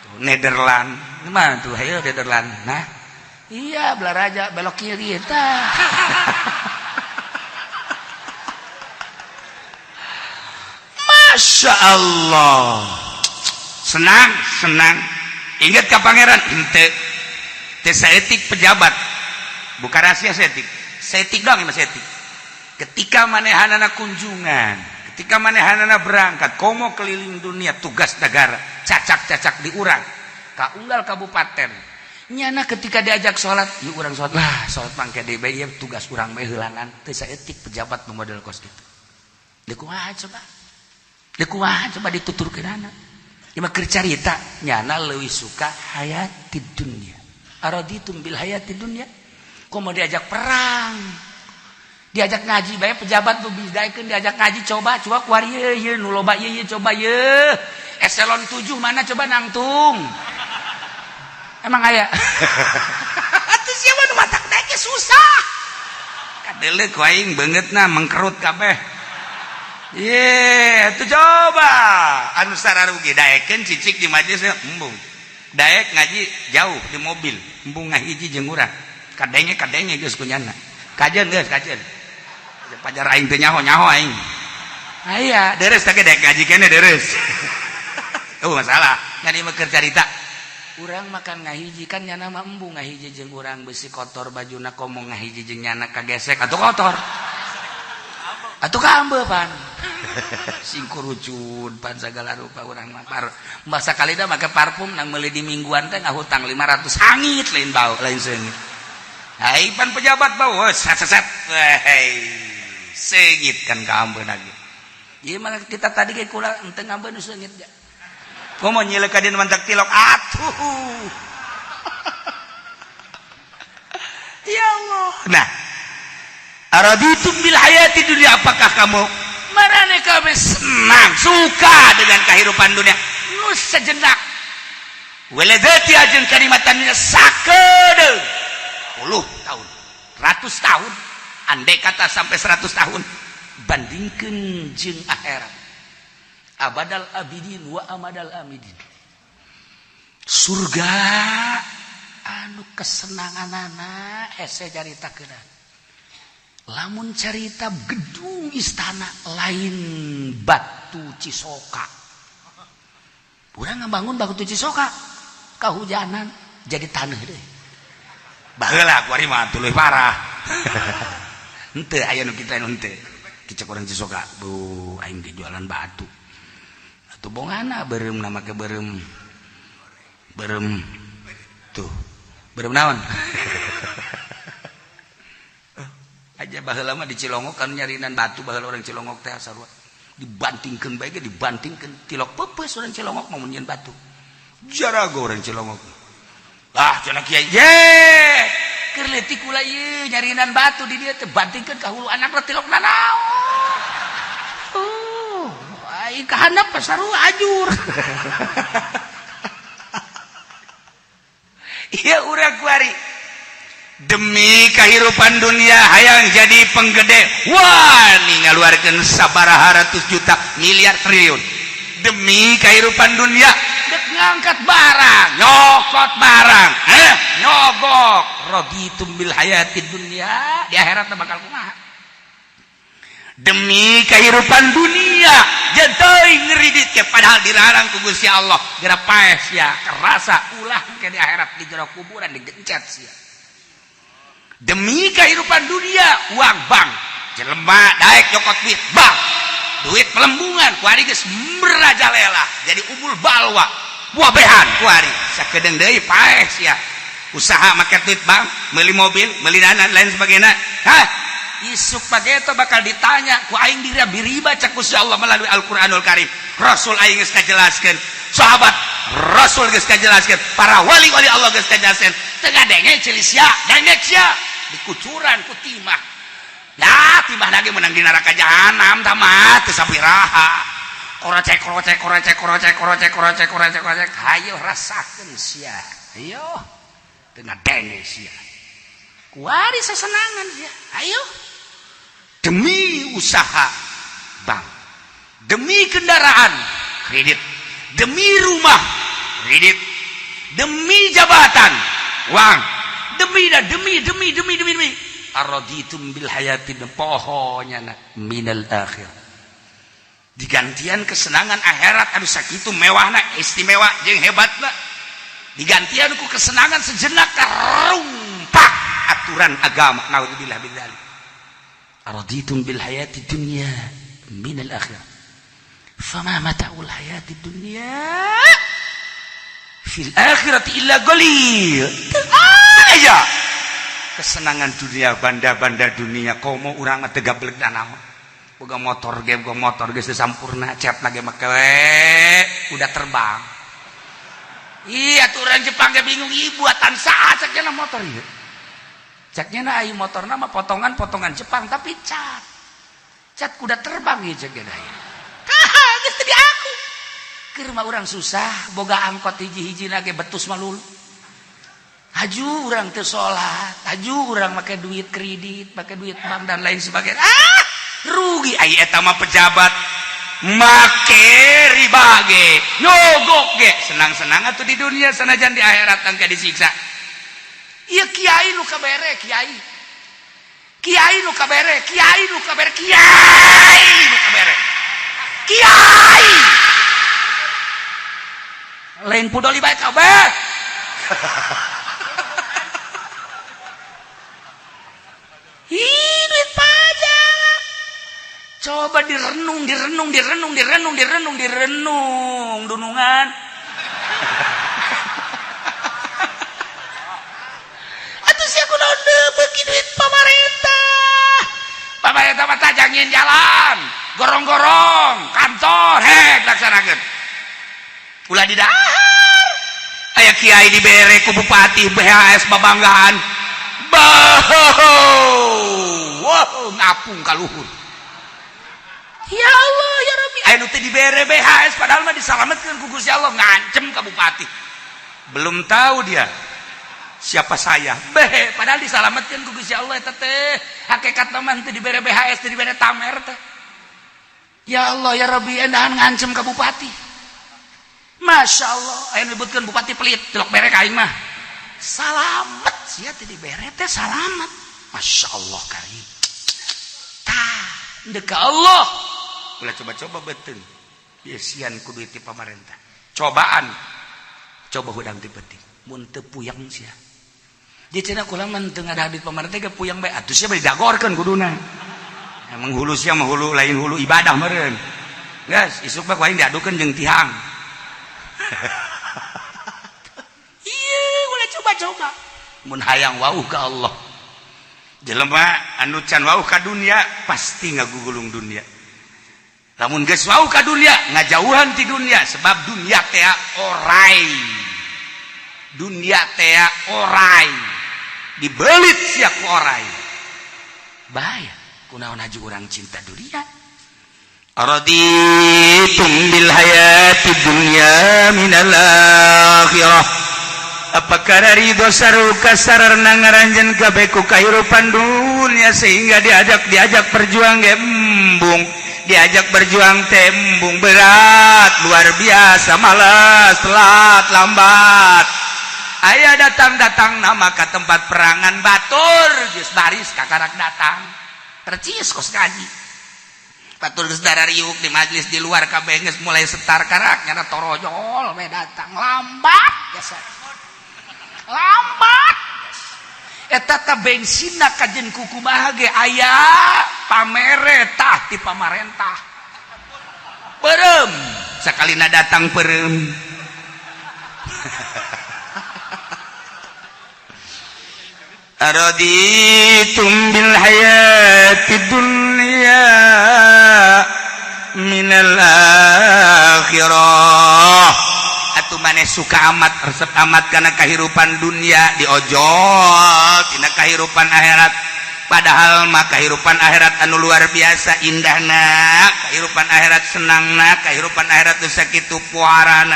Tuh Nederland. Mana tuh hayo Nederland. Nah, iya belaraja belok kiri tah. Masya Allah, senang senang. Ingat ka pangeran henteu teu saeutik pejabat, bukan rahasia saeutik, saeutik doang mah saeutik. Ketika manehanana kunjungan, ketika manehanana berangkat komo keliling dunia tugas negara, cacak-cacak di urang ka unggal kabupaten. Nyana ketika diajak sholat, yuk urang sholat lah, sholat mangke deui bae ieu tugas urang bae heulangan. Teu saeutik pejabat nu model kos kitu. Deui kumaha coba? Deui kumaha coba dituturkeunana? Ieu mah keur carita, nyana leuwih suka hayatid dunya. Araditum bil hayatid dunya? Komo diajak perang. Diajak ngaji bae pejabat nu bidaekeun diajak ngaji coba coba kuari ieu ieu nu loba ieu ieu coba ieu. Eselon 7 mana coba nangtung. Emang aya? Atuh siapa nu matak daek susah. Kadeuleu ku aing beungeutna mengkerut kabeh. Ye, atuh coba anu sararugi daekeun cicik di majelis embung. Daek ngaji jauh di mobil, embung ngahiji jeung urang. Kadenge kadenge geus kunyana. Kajeun geus kajeun. Pajar aing teu nyaho-nyaho aing. Aya, deres teh daek ngaji keneh deres. Oh masalah, ngan ieu mah keur carita. Urang makan ngahiji kan nyana mah embung ngahiji jeung urang besi kotor bajuna komo ngahiji jeung nyana kagesek atuh kotor. Atuh kaambe pan. Singkurucun pan sagala rupa urang mah par. Masa kalida make parfum nang meuli di mingguan teh ngahutang 500 hangit lain bau lain seungit. Hai pan pejabat bau set set. Hei seungit kan kaambe lagi. Ieu mah kita tadi ge kula henteu ngambe nu seungit ja. Komo nyilek ka dina mantak tilok atuh. Ya Allah. Nah, araditum bil hayati dunia, apakah kamu marane kami senang suka dengan kehidupan dunia nu sejenak waladati ajeng kanikmatan dunia sakedeung puluh tahun ratus tahun andai kata sampai 100 tahun bandingkeun jeung akhirat abadal abidin wa amadal amidin surga anu kesenanganana hese caritakeun. Lamun carita gedung istana lain batu Cisoka. Urang ngabangun batu Cisoka kahujanan jadi tanah deh. Baheula kuari mah tuluy parah. Henteu aya nu kitu anu henteu. Kicek urang Cisoka, bu aing ge jualan batu. Atuh bongana beureum na make beureum. Beureum tuh. Beureum naon? Aja baheula mah di Cilongok kan nyarinan batu baheula orang Cilongok teh sarua dibantingkeun bae ge dibantingkeun tilok peupeus orang Cilongok mah mun nyeun batu jarago orang Cilongok ah cenah kiai ye keur leutik kula ieu nyarinan batu di dieu teh bantingkeun ka hulu anakna tilok nanaon aing ka handap sarua ajur. Ieu urang kuari Demi kehidupan dunia hayang jadi penggede, wani ngaluarkeun sabaraha ratus juta, miliar, triliun demi kehidupan dunia. Dek ngangkat barang, nyokot barang, nyogok. Raditum bil hayati dunia, di akhirat bakal kumaha? Demi kehidupan dunia jadi ngeridit ke, padahal dilarang ku Gusti Allah. Geura paeh sia, kerasa ulah ke di akhirat, di jero kuburan digencet sia. Demi kehidupan dunia, uang bank, jelema daek nyokot duit bank, duit pelembungan, kuari geus merajalela jadi umul balwa, buah behan kuari. Sakedeung deui paeh sia. Usaha make duit bank, meuli mobil, meuli dana, lain sebagainya. Hah, isuk pageto bakal ditanya ku aing diriba cak Gusti Allah melalui Al-Qur'anul Karim. Rasul aing geus ngajelaskeun, sahabat Rasul geus ngajelaskeun, para wali-wali Allah geus ngajelaskeun. Teu ngadenge ceuli sia, dengek sia, dikucuran ku timah. Ya, timah lagi menang di neraka jahanam tamat teu sabiraha. Korocek, korocek, korocek, korocek, korocek, korocek, korocek, korocek. Hayo rasakeun sia. Ayo. Teu ngadenge sia. Kuari sesenangan sia. Ayo. Demi usaha bank, demi kendaraan kredit, demi rumah kredit, demi jabatan uang, demi dah, demi, demi, demi, demi, demi. Araditum bil hayati, pohonya minal akhir, digantian kesenangan akhirat anu sakitu mewahna, istimewa jeung hebatna, digantian ku kesenangan sejenak, karumpak aturan agama. Naudzubillah min dzalik. Araditum bil hayati dunya min al akhirah, fama mata'ul hayati dunya fil akhirati illa qalil. Aja kesenangan dunia, banda-banda dunia, komo urang mah teu gablek naon. Boga motor ge, boga motor geus sampurna, cat lagi make udah terbang. Iya tuh, orang Jepang ge bingung, ih buatan saha ceknya motor ieu. Ceknya na ai motorna mah potongan-potongan Jepang, tapi cat. Cat kuda terbang ieu ceknya ya. Kah, geus teu aku. Keur mah urang susah, boga angkot hiji-hiji ge betus malulu. Haju urang teu salat, haju urang make duit kredit, make duit bank dan lain sebagainya. Ah, rugi. Ai eta mah pejabat make riba ge, nyogok ge, senang-senang atuh di dunia, sanajan di akhirat engke disiksa. Ieu kiai nu kabere, kiai. Kiai nu kabere, kiai nu kabere, kiai nu kabere. Kiai. Lain pudoli bae kabeh. Ih, duit pajak. Coba direnung, direnung, direnung, direnung, direnung, direnung, dunungan. Atuh sia kunaon beuki duit pamarentah. Pamarentah mah tajangin jalan, gorong-gorong, kantor, hek laksanakeun. Ulah didahar. Aya kiai dibere ku bupati BHS babanggaan. Wow, ngapung ka luhur. Ya Allah, ya Rabbi. Aya nu teu dibere BHS padahal mah disalametkeun ku Gusti Allah, ngancem ka bupati. Belum tahu dia siapa saya. Beh, padahal disalametkeun ku Gusti Allah eta teh. Hakikat mah teu dibere BHS, teu dibere tamer teh. Ya Allah, ya Rabbi, endahan ngancem ka bupati. Masya Allah, aya nyebutkeun bupati pelit, tilok bere ka aing mah. Salamet sia teu dibere teh salamet. Masya Allah karim. Tah, ndek ka Allah. Ulah coba-coba beuteung. Biasian ku duit ti pamarentah. Cobaan. Coba hudang ti penting. Mun teu puyeng sia. Di cenah kula mah teu ngadah duit pamarentah ge puyeng bae. Atuh sia bari dagorkeun kuduna. Emang hulu sia mah hulu lain hulu ibadah meureun. Geus, isuk mah ku aing diadukeun jeung tihang. Iya, ulah coba-coba. Mun hayang wauh ka Allah. Jelema anu can wauh ka dunia pasti ngagugulung dunia. Lamun geus wauh ka dunia ngajauhan ti dunia, sebab dunia teh orai. Dunia teh orai. Dibelit sia ku orai. Bahaya. Kunaon haju urang cinta dunia? Araditum bil hayati dunya minal akhirah. Apakah ridho saruka sararna ngaranjeun kabeh ku kahirupan dunia sehingga diajak diajak berjuang ge embung, diajak berjuang tembung, berat luar biasa, malas, telat, lambat. Aya datang-datang nama ke tempat perangan, batur geus baris kakarak datang percis kos ngaji. Batur geus riuk di majlis, di luar kabeh geus mulai setar, karak nyana torojol we datang lambat biasa, lambat. Eta ta bensinna kajen kukumaha ge aya pameretah ti pamarentah. Perem sakalina datang, perem. Araditum bil hayati dunya minal akhirah. Atuh maneh suka amat, resep amat karena kehidupan dunia, diojol tina kehidupan akhirat. Padahal mah kehidupan akhirat anu luar biasa indahna, kehidupan akhirat senangna, kehidupan akhirat nu sakitu puarana.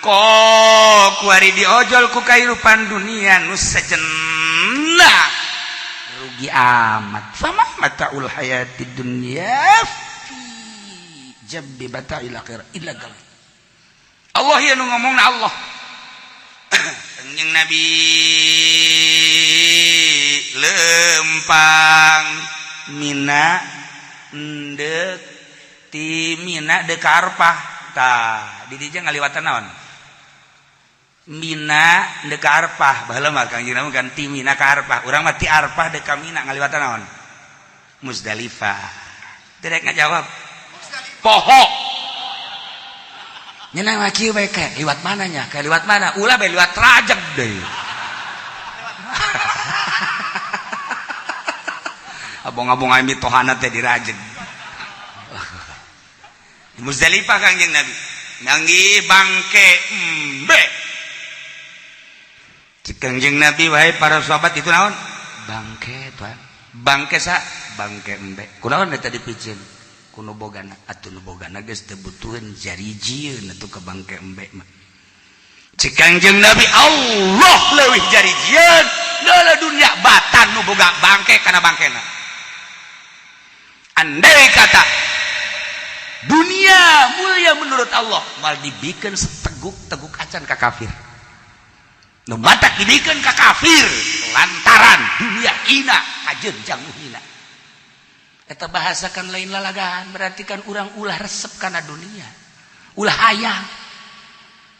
Kok kuari diojol ku kehidupan dunia nu sejenak, rugi amat. Fama mataul hayati dunya fi jambi mata'il akhirah illa qalil. Allah ya nu ngomongna Allah. Kanjeng Nabi lempang Mina ndek ti Mina dek ka Arfah. Tah di dieu ngaliwatan naon? Mina ndek ka Arfah. Baheula mah Kangjeng Nabi kan ti Mina ka Arfah, urang mah ti Arfah dek ka Mina ngaliwatan naon? Muzdalifah. Tidak ngajawab, poho. Nyenang mah kieu bae, kayak liwat mananya, kayak liwat mana? Ulah bae liwat Rajeg deui. Abong-abong aing mitohana teh di Rajeg. Di Muzdalifah Kangjeng Nabi manggih bangke embe. Cek Kangjeng Nabi, wahai para sahabat, itu naon? Bangke tuan. Bangke sa? Bangke embe. Kunaon eta dipicieun? Ku nu bogana. Atuh nu bogana geus teu butuheun jarijieun atuh ka bangke embe mah. Cek Kangjeng Nabi, Allah leuwih jarijieun leula dunia batan nu boga bangke kana bangkena. Andai kata dunia mulia menurut Allah, mal dibikin seteguk-teguk acan ka kafir. Nu batak dibikin ka kafir lantaran dunia hina kajeun jang nu hina. Eta bahasakan lain lalagaan, berarti kan urang ulah resep kana dunia, ulah hayang.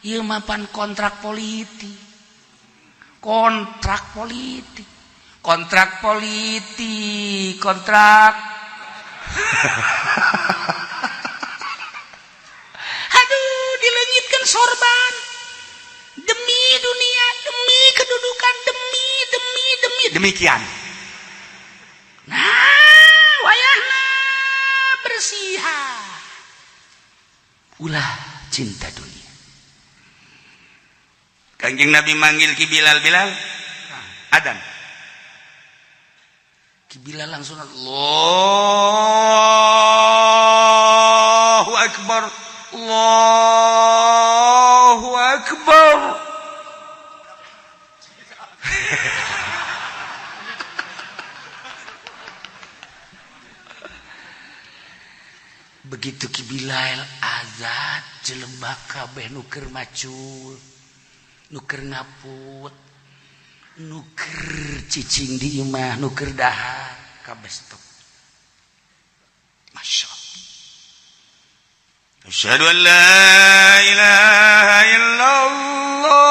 Ieu mah pan kontrak politik, kontrak politik, kontrak politik, kontrak. Aduh, dilengitkan sorban demi dunia, demi kedudukan, demi demi demi demikian. Nah, wayahna bersihan, ulah cinta dunia. Kanjeng Nabi manggil Ki Bilal, Bilal, adan. Ki Bilal langsung Allahu Akbar, Allahu Akbar. Begitu Ki Bilal azan, jelema kabeh nu keur macul, nu keur ngaput, nu keur cicing di imah, nu keur dahar, kabeh stop. Masya Allah. Asyhadu an la ilaha illallah.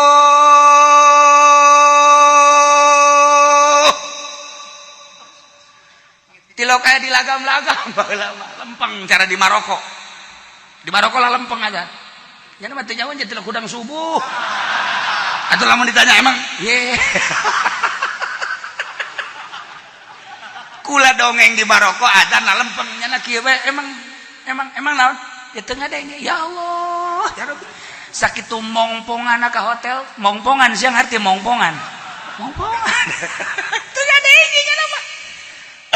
Tilok aya di lagam-lagam baheula mah lempeng cara di Maroko. Di Maroko lah lempeng aja. Nya mah teu nyaho tilok hudang subuh. Atau lamun ditanya emang ye. Kula dongeng di Maroko adzan lah lempeng nya kieu we emang emang emang naon? Ya teu ngadenge. Ya Allah, ya Rabbi. Sakitu mongpongan ka hotel, mongpongan siang arti mongpongan. Mongpongan. Teu ngadenge nya mah.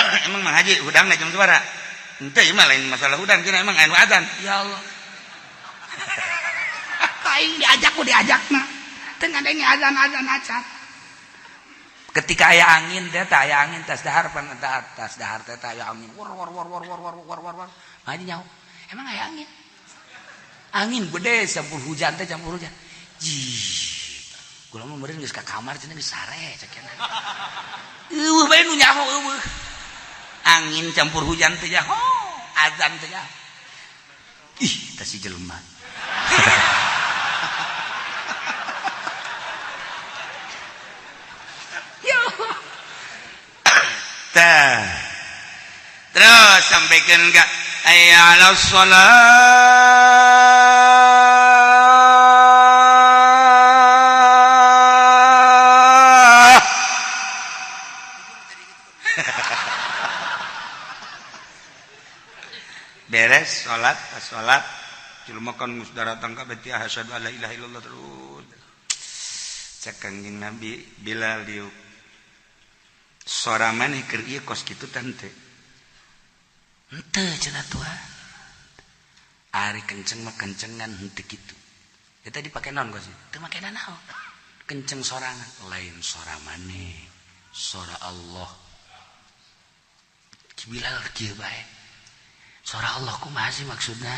Emang Mang Haji hudangna jam sabaraha? Henteu ieu mah lain masalah hudang cenah emang anu adzan. Ya Allah. Aing diajak ku diajakna. Teu ngadenge azan-azan acan. Ketika aya angin teh, tah aya angin tas dahar pan eta, tas dahar teh tah aya angin war war war war war war war war war. Ngaji nyaho. Emang aya angin? Angin gede campur hujan teh, campur hujan. Jih. Kula mah meureun geus ka kamar cenah, geus sare cek cenah. Eueuh bae nu nyaho, eueuh. Angin campur hujan teh nyaho, azan teh nyaho. Ih, tah si jelema. Ya Allah. Tah. Terus sampaikan enggak? Hayya 'alas shalah. Beres salat, pas salat jelema kan geus daratang ka beti asyhadu alla ilaha illallah terus. Cek Kangjeng Nabi, Bilal diuk. Sora maneh keur ieu kos kitu tante. Henteu cenah Tuhan. Ari kenceng mah kencengan henteu kitu. Eta dipake naon kos? Teu make naon. Kenceng sorangan, lain sora maneh, sora Allah. Ki Bilal kieu bae. Sora Allah kumaha sih maksudna?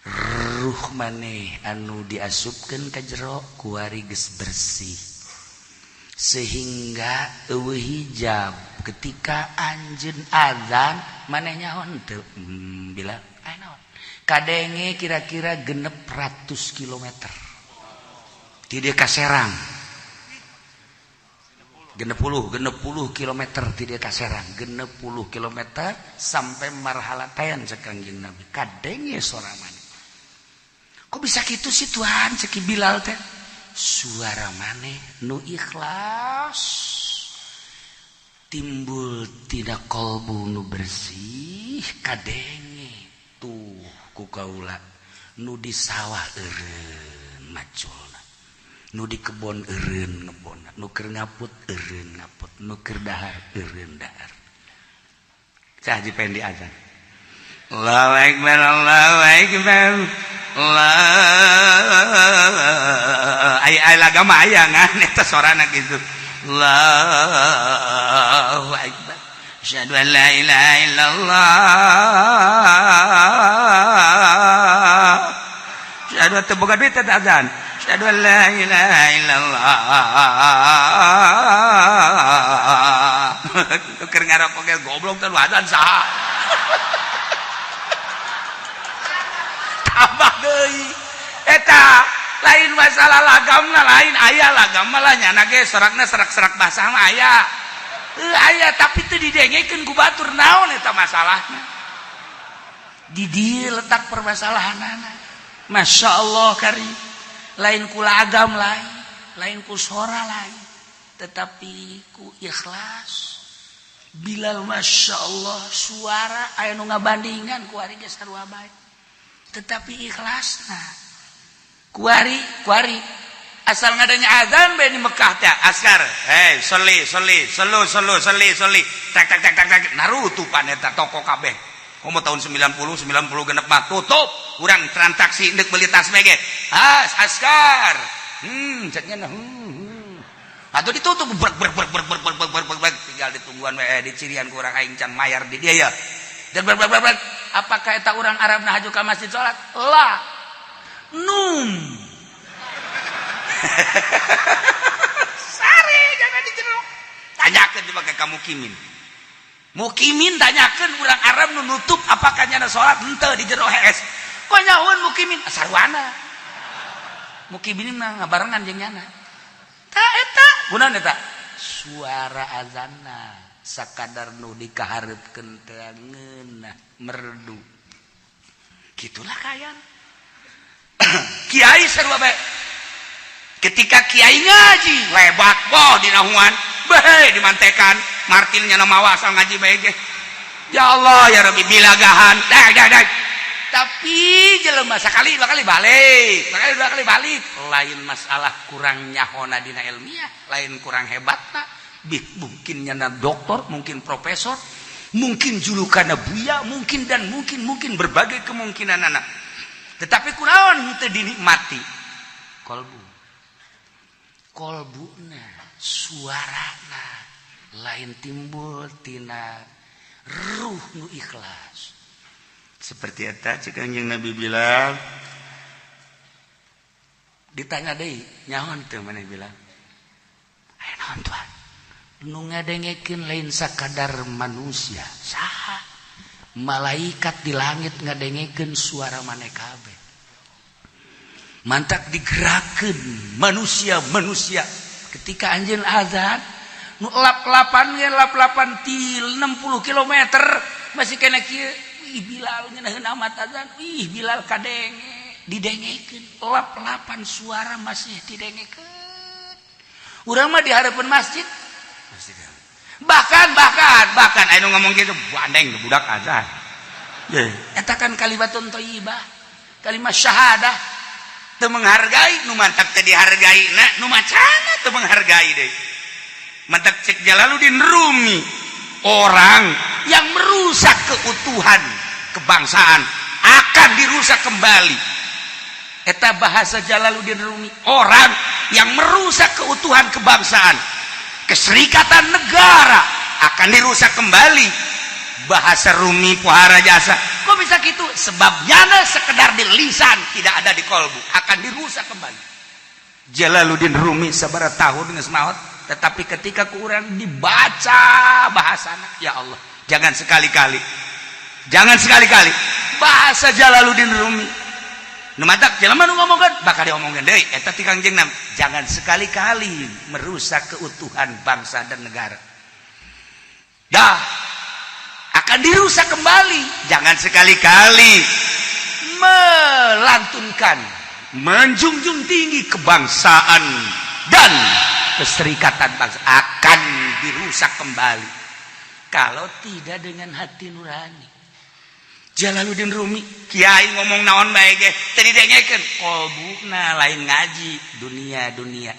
Ruh maneh anu diasupkeun ka jero kuari geus bersih sehingga eueuh hijab ketika anjeun azan maneh nyaho henteu. Bilal aya naon kadenge kira-kira 600 kilometer ti dieu ka Serang, 60 kilometer ti dieu ka Serang, 60 kilometer sampai marhalatayan. Cek Kangjeng Nabi, kadenge sora maneh. Kok bisa gitu sih Tuhan? Cek Bilal teh, suara maneh nu ikhlas timbul tina kolbu nu bersih, kadenge tuh ku kaula nu di sawah eureun maculna, nu di kebon eureun ngebonna, nu keur ngaput eureun ngaput, nu keur dahar eureun dahar. Cah Haji Pendi azan, Allahu akbar, Allahu akbar, Allah aya aya lagama aya ngan eta sorana gitu. Allahu akbar, asyhadu an la ilaha illallah, asyhadu teu boga duit eta azan, asyhadu an la ilaha illallah. Keur ngarokok ge goblok teh azan saha. Tambah deui eta lain masalah lagamna, lain aya lagam malah nyana ge sorakna serak-serak basah mah aya. Aya tapi teu didengekeun ku batur, naon eta masalahna. Di dieu letak permasalahanana. Masya Allah kari lain ku lagam, lain lain ku sora, lain tetapi ku ikhlas. Bilal Masya Allah suara aya nu ngabandingan ku ari ge sarua bae, tetapi ikhlasna kuari kuari asal ngadanya azan bae di Mekah teh askar, hey soli soli selu selu soli soli tak tak tak tak tak narutupan eta toko kabeh. Komo tahun 90 90 genep mah tutup urang transaksi ndek beli tas mege as askar ceknya nah atau ditutup brek brek brek brek brek brek brek brek brek tinggal ditungguan we di cirian ku urang aing can mayar di dia ya dan brek brek brek. Apakah eta urang Arab nah haju ka masjid salat la num sare jangan di jero. Tanyakeun coba ke kamu mukimin mukimin, tanyakeun urang Arab nu nutup apakah nyana salat henteu di jero hees. Kok nyahoan mukimin sarwana mukimin mah ngabarengan jeung nyana. Ta eta kunaon eta suara azanna sakadar nu dikahareupkeun teh ngeunah merdu. Gitulah kayan kiai sarua bae. Ketika kiai ngaji lebat boh dinahuan bae dimantekan Martin nya mawa asal ngaji bae ge. Ya Allah ya Rabbi bilagahan dah dah dah. Tapi jelema sakali dua kali balik, sekali dua kali balik, lain masalah kurang nyahona dina ilmiah, lain kurang hebatna. Mungkin nyana doktor, mungkin profesor, mungkin julukanna buya, mungkin dan mungkin mungkin berbagai kemungkinan anak. Tetapi kunaon henteu dinikmati? Kolbu. Kolbuna, suarana lain timbul tina ruh nu ikhlas. Seperti eta cek Kanjeng Nabi Bilal. Ditanya deui, nyaho teu maneh Bilal? Aya naon Tuhan? Nu ngadengekeun lain sakadar manusia, saha? Malaikat di langit ngadengekeun suara maneh kabeh. Mantak digerakkeun manusia-manusia ketika anjeun azan nu lap-lapan ge lap-lapan til 60 km masih kena kieu. Ih Bilal ngeunaheun amat azan, ih Bilal kadenge, didengekeun lap-lapan suara masih didengekeun. Urang mah di hareupeun masjid. Bahkan bahkan bahkan aya nu ngomong gitu, bandeng budak azan. Ye, eta kan kalimatun thayyibah, kalimat syahadah. Teu menghargai nu mantak teu dihargai na nu macana teu menghargai deui. Mantak cek Jalaluddin Rumi, orang yang merusak keutuhan kebangsaan akan dirusak kembali. Eta bahasa Jalaluddin Rumi, orang yang merusak keutuhan kebangsaan, keserikatan negara akan dirusak kembali. Bahasa Rumi pohara jasa. Kok bisa gitu? Sebabnya sekedar di lisan, tidak ada di kolbu, akan dirusak kembali. Jalaluddin Rumi sabaraha tahun geus maot, tetapi ketika kurang dibaca bahasana, ya Allah, jangan sekali-kali. Jangan sekali-kali bahasa Jalaluddin Rumi. Nu matak jelema nu ngomongkeun bakal diomongkeun deui eta ti Kangjeng Nabi. Jangan sekali-kali merusak keutuhan bangsa dan negara. Dah akan dirusak kembali. Jangan sekali-kali melantunkan, menjunjung tinggi kebangsaan dan keserikatan bangsa, akan dirusak kembali. Kalau tidak dengan hati nurani. Jalaluddin Rumi, kiai ngomong naon bae ge teu didengekeun, kolbuna lain ngaji dunia dunia.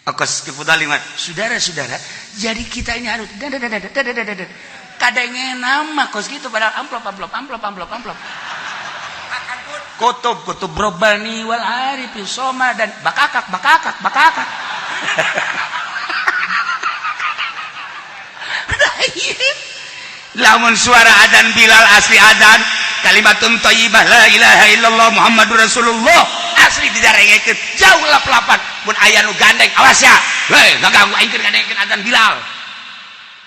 Okos saudara-saudara, jadi kita ini harus kadenge nama kos gitu padahal amplop amplop amplop amplop amplop. Kutub kutub robbani wal arif soma dan bakakak bakakak bakakak. Lamun suara adzan Bilal asli adzan kalimatun thayyibah la ilaha illallah Muhammadur Rasulullah asli didarengekeun jauh lap-lapan mun aya nu gandeng awas ya heuh ganggu aing keur ngadengekeun adzan Bilal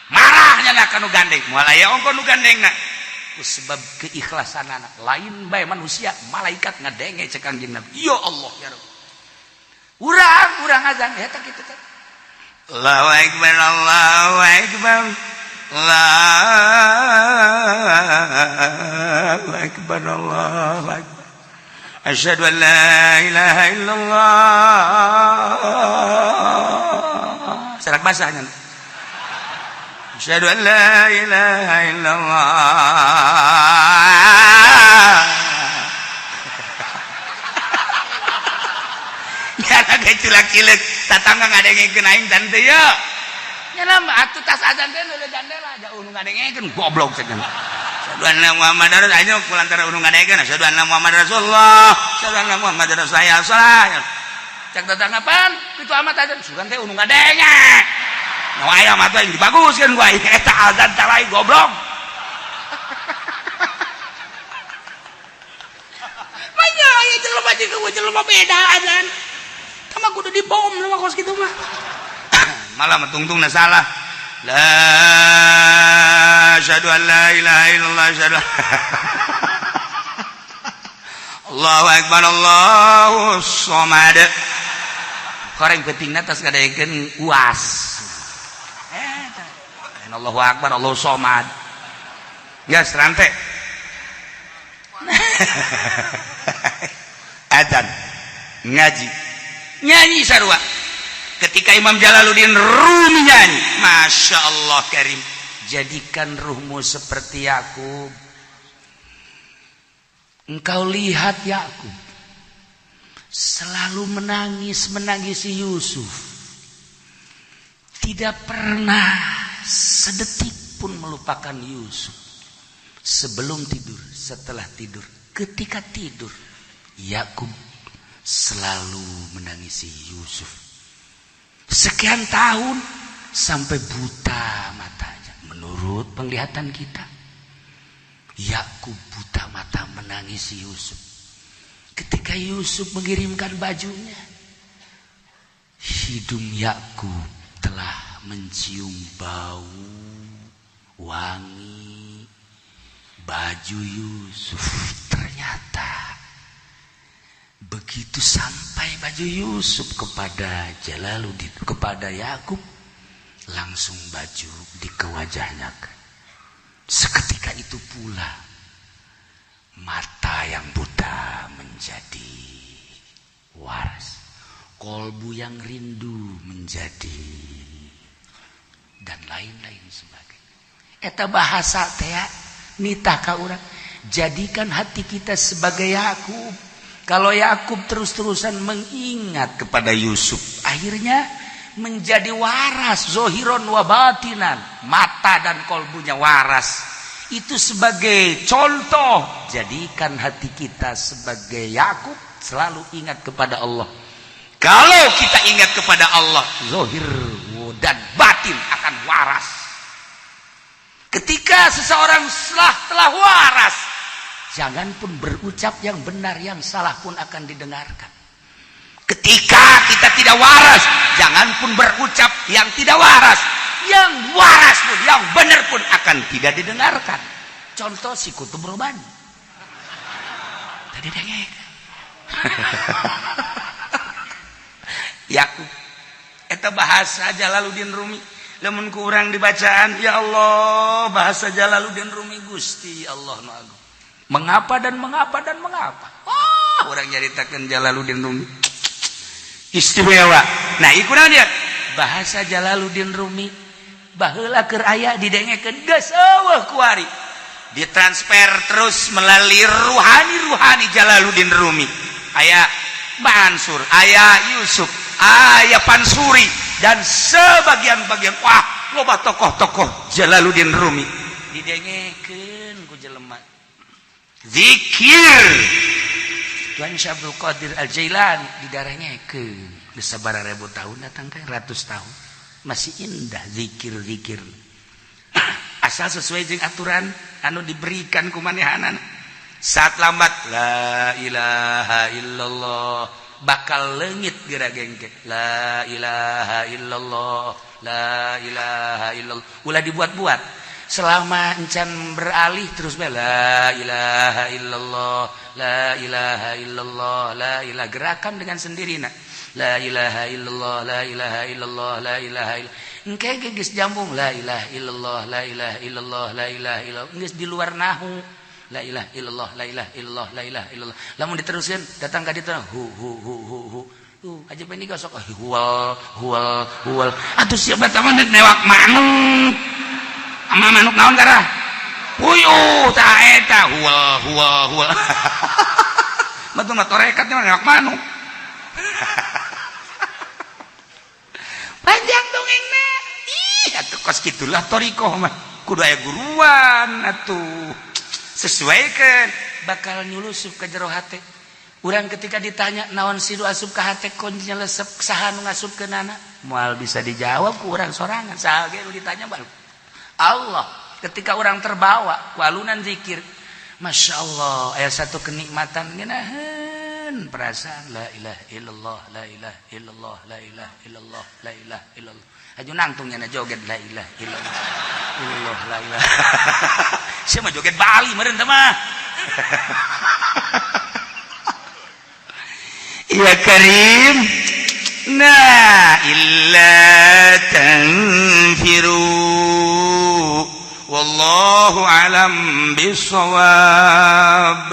marahnya na ka nu gandeng moal aya ongko nu gandengna ku sebab keikhlasanana lain bae manusia malaikat ngadenge cek Kangjeng Nabi ya Allah ya Rabb urang azan eta kitu teh Allahu akbar Allahu akbar Allahu akbar Allahu akbar asyhadu an la ilaha illallah serak basahnya asyhadu an la ilaha illallah ya lagi culak-cilek tatangga ngadengekeun aing tante ya nya atuh tas azan teh leuleuh jandela jauh nu ngadengekeun goblok cenah asyhadu anna Muhammadar rasulullah kulantaran nu ngadengekeun asyhadu anna Muhammadar Rasulullah asyhadu anna Muhammadar Rasulullah cek tetangga pan kitu amat azan sugan teh nu ngadenge nu aya mah teh dibaguskeun ku aing eta azan teh lain goblok manya aya jelema jeung jelema beda azan tah kudu dibom mah kos kitu mah malah tungtungna salah la asyhadu an la ilaha illallah asyhadu Allahu akbar Allahu somad koreng pentingna tas ngadengekeun uas Allahu akbar Allahu somad geus rante adzan ngaji nyanyi sarua ketika Imam Jalaluddin Rumi nyanyi Masya Allah Karim jadikan ruhmu seperti Yakub engkau lihat Yakub selalu menangis menangisi Yusuf tidak pernah sedetik pun melupakan Yusuf sebelum tidur setelah tidur ketika tidur Yakub selalu menangisi Yusuf sekian tahun sampai buta matanya. Menurut penglihatan kita, Yakub buta mata menangisi Yusuf. Ketika Yusuf mengirimkan bajunya, hidung Yakub telah mencium bau wangi baju Yusuf. Ternyata begitu sampai baju Yusuf kepada Jalaluddin, kepada Yakub, langsung baju di kewajahnya. Seketika itu pula mata yang buta menjadi waras, kolbu yang rindu menjadi, dan lain-lain sebagainya. Eta bahasa teh nitah ka urang, jadikan hati kita sebagai Yakub. Kalau Yakub terus-terusan mengingat kepada Yusuf, akhirnya menjadi waras zohiron wa batinan, mata dan kolbunya waras. Itu sebagai contoh, jadikan hati kita sebagai Yakub, selalu ingat kepada Allah. Kalau kita ingat kepada Allah, zohir dan batin akan waras. Ketika seseorang telah waras, jangan pun berucap yang benar, yang salah pun akan didengarkan. Ketika kita tidak waras, jangan pun berucap yang tidak waras, yang waras pun, yang benar pun akan tidak didengarkan. Contoh si Kutub Robani tadi dengek. Yakub eta bahasa Jalaluddin Rumi, lamun ku urang dibacaan, ya Allah, bahasa Jalaluddin Rumi, Gusti Allah nu agung. Mengapa dan mengapa dan mengapa? Oh, orang nyaritakeun Jalaluddin Rumi istimewa. Nah, ikuran dia bahasa Jalaluddin Rumi baheula keur aya didengekeun, geus eueuh kuari, ditransfer terus melalui ruhani-ruhani Jalaluddin Rumi. Aya Mansur, aya Yusuf, aya Pansuri, dan sebagian-bagian, wah, loba tokoh-tokoh Jalaluddin Rumi didengekeun ku jelema. Zikir Tuan Syekh Abdul Qadir Al-Jailani didarengekeun geus sabaraha ribu tahun, datang ke ratus tahun, masih indah zikir-zikir, asal sesuai jeung aturan anu diberikan ku manehanana. Saat lambat la ilaha illallah, bakal leungit geura gengke la ilaha illallah, la ilaha illallah. Ulah dibuat-buat, selama encan beralih terus bae la ilaha illallah, la ilaha illallah, la ilaha, gerakan dengan sendiri. Nah, la ilaha illallah, la ilaha illallah, la ilaha illallah, engke ge geus jambung la ilaha illallah, la ilaha illallah, la ilaha illallah, geus di luar nahu la ilaha illallah, la ilaha illallah, la ilaha illallah. Lamun diteruskeun datang ka ditu hu hu hu hu hu hu aja ini gosok huwal huwal huwal, atuh siapa mah newak manuk ama manuk naon karah puyuh tah eta huwal huwal huwal. Betul mah torekatnya newak manuk. Panjang dongengna. Ih, atuh kos kitulah torikoh mah, kudu aya guruan atuh, sesuaikan, bakal nyulusup ke jero hate urang. Ketika ditanya naon sidu asup ka hate, kuncinya lesep, saha nu ngasupkeunana, moal bisa dijawab ku urang sorangan. Saha ge nu ditanya baru Allah. Ketika orang terbawa ku alunan zikir, Masya Allah, aya satu kenikmatan ngeunaheun perasaan la ilaha illallah, la ilaha illallah, la ilaha illallah, la ilaha illallah. Aju nangtung nya joget la ilaha illallah illallah la ilaha. Sia mah joget Bali meureun teh mah. Ya Karim. Nah, illa tanfiru wallahu alam bisawab.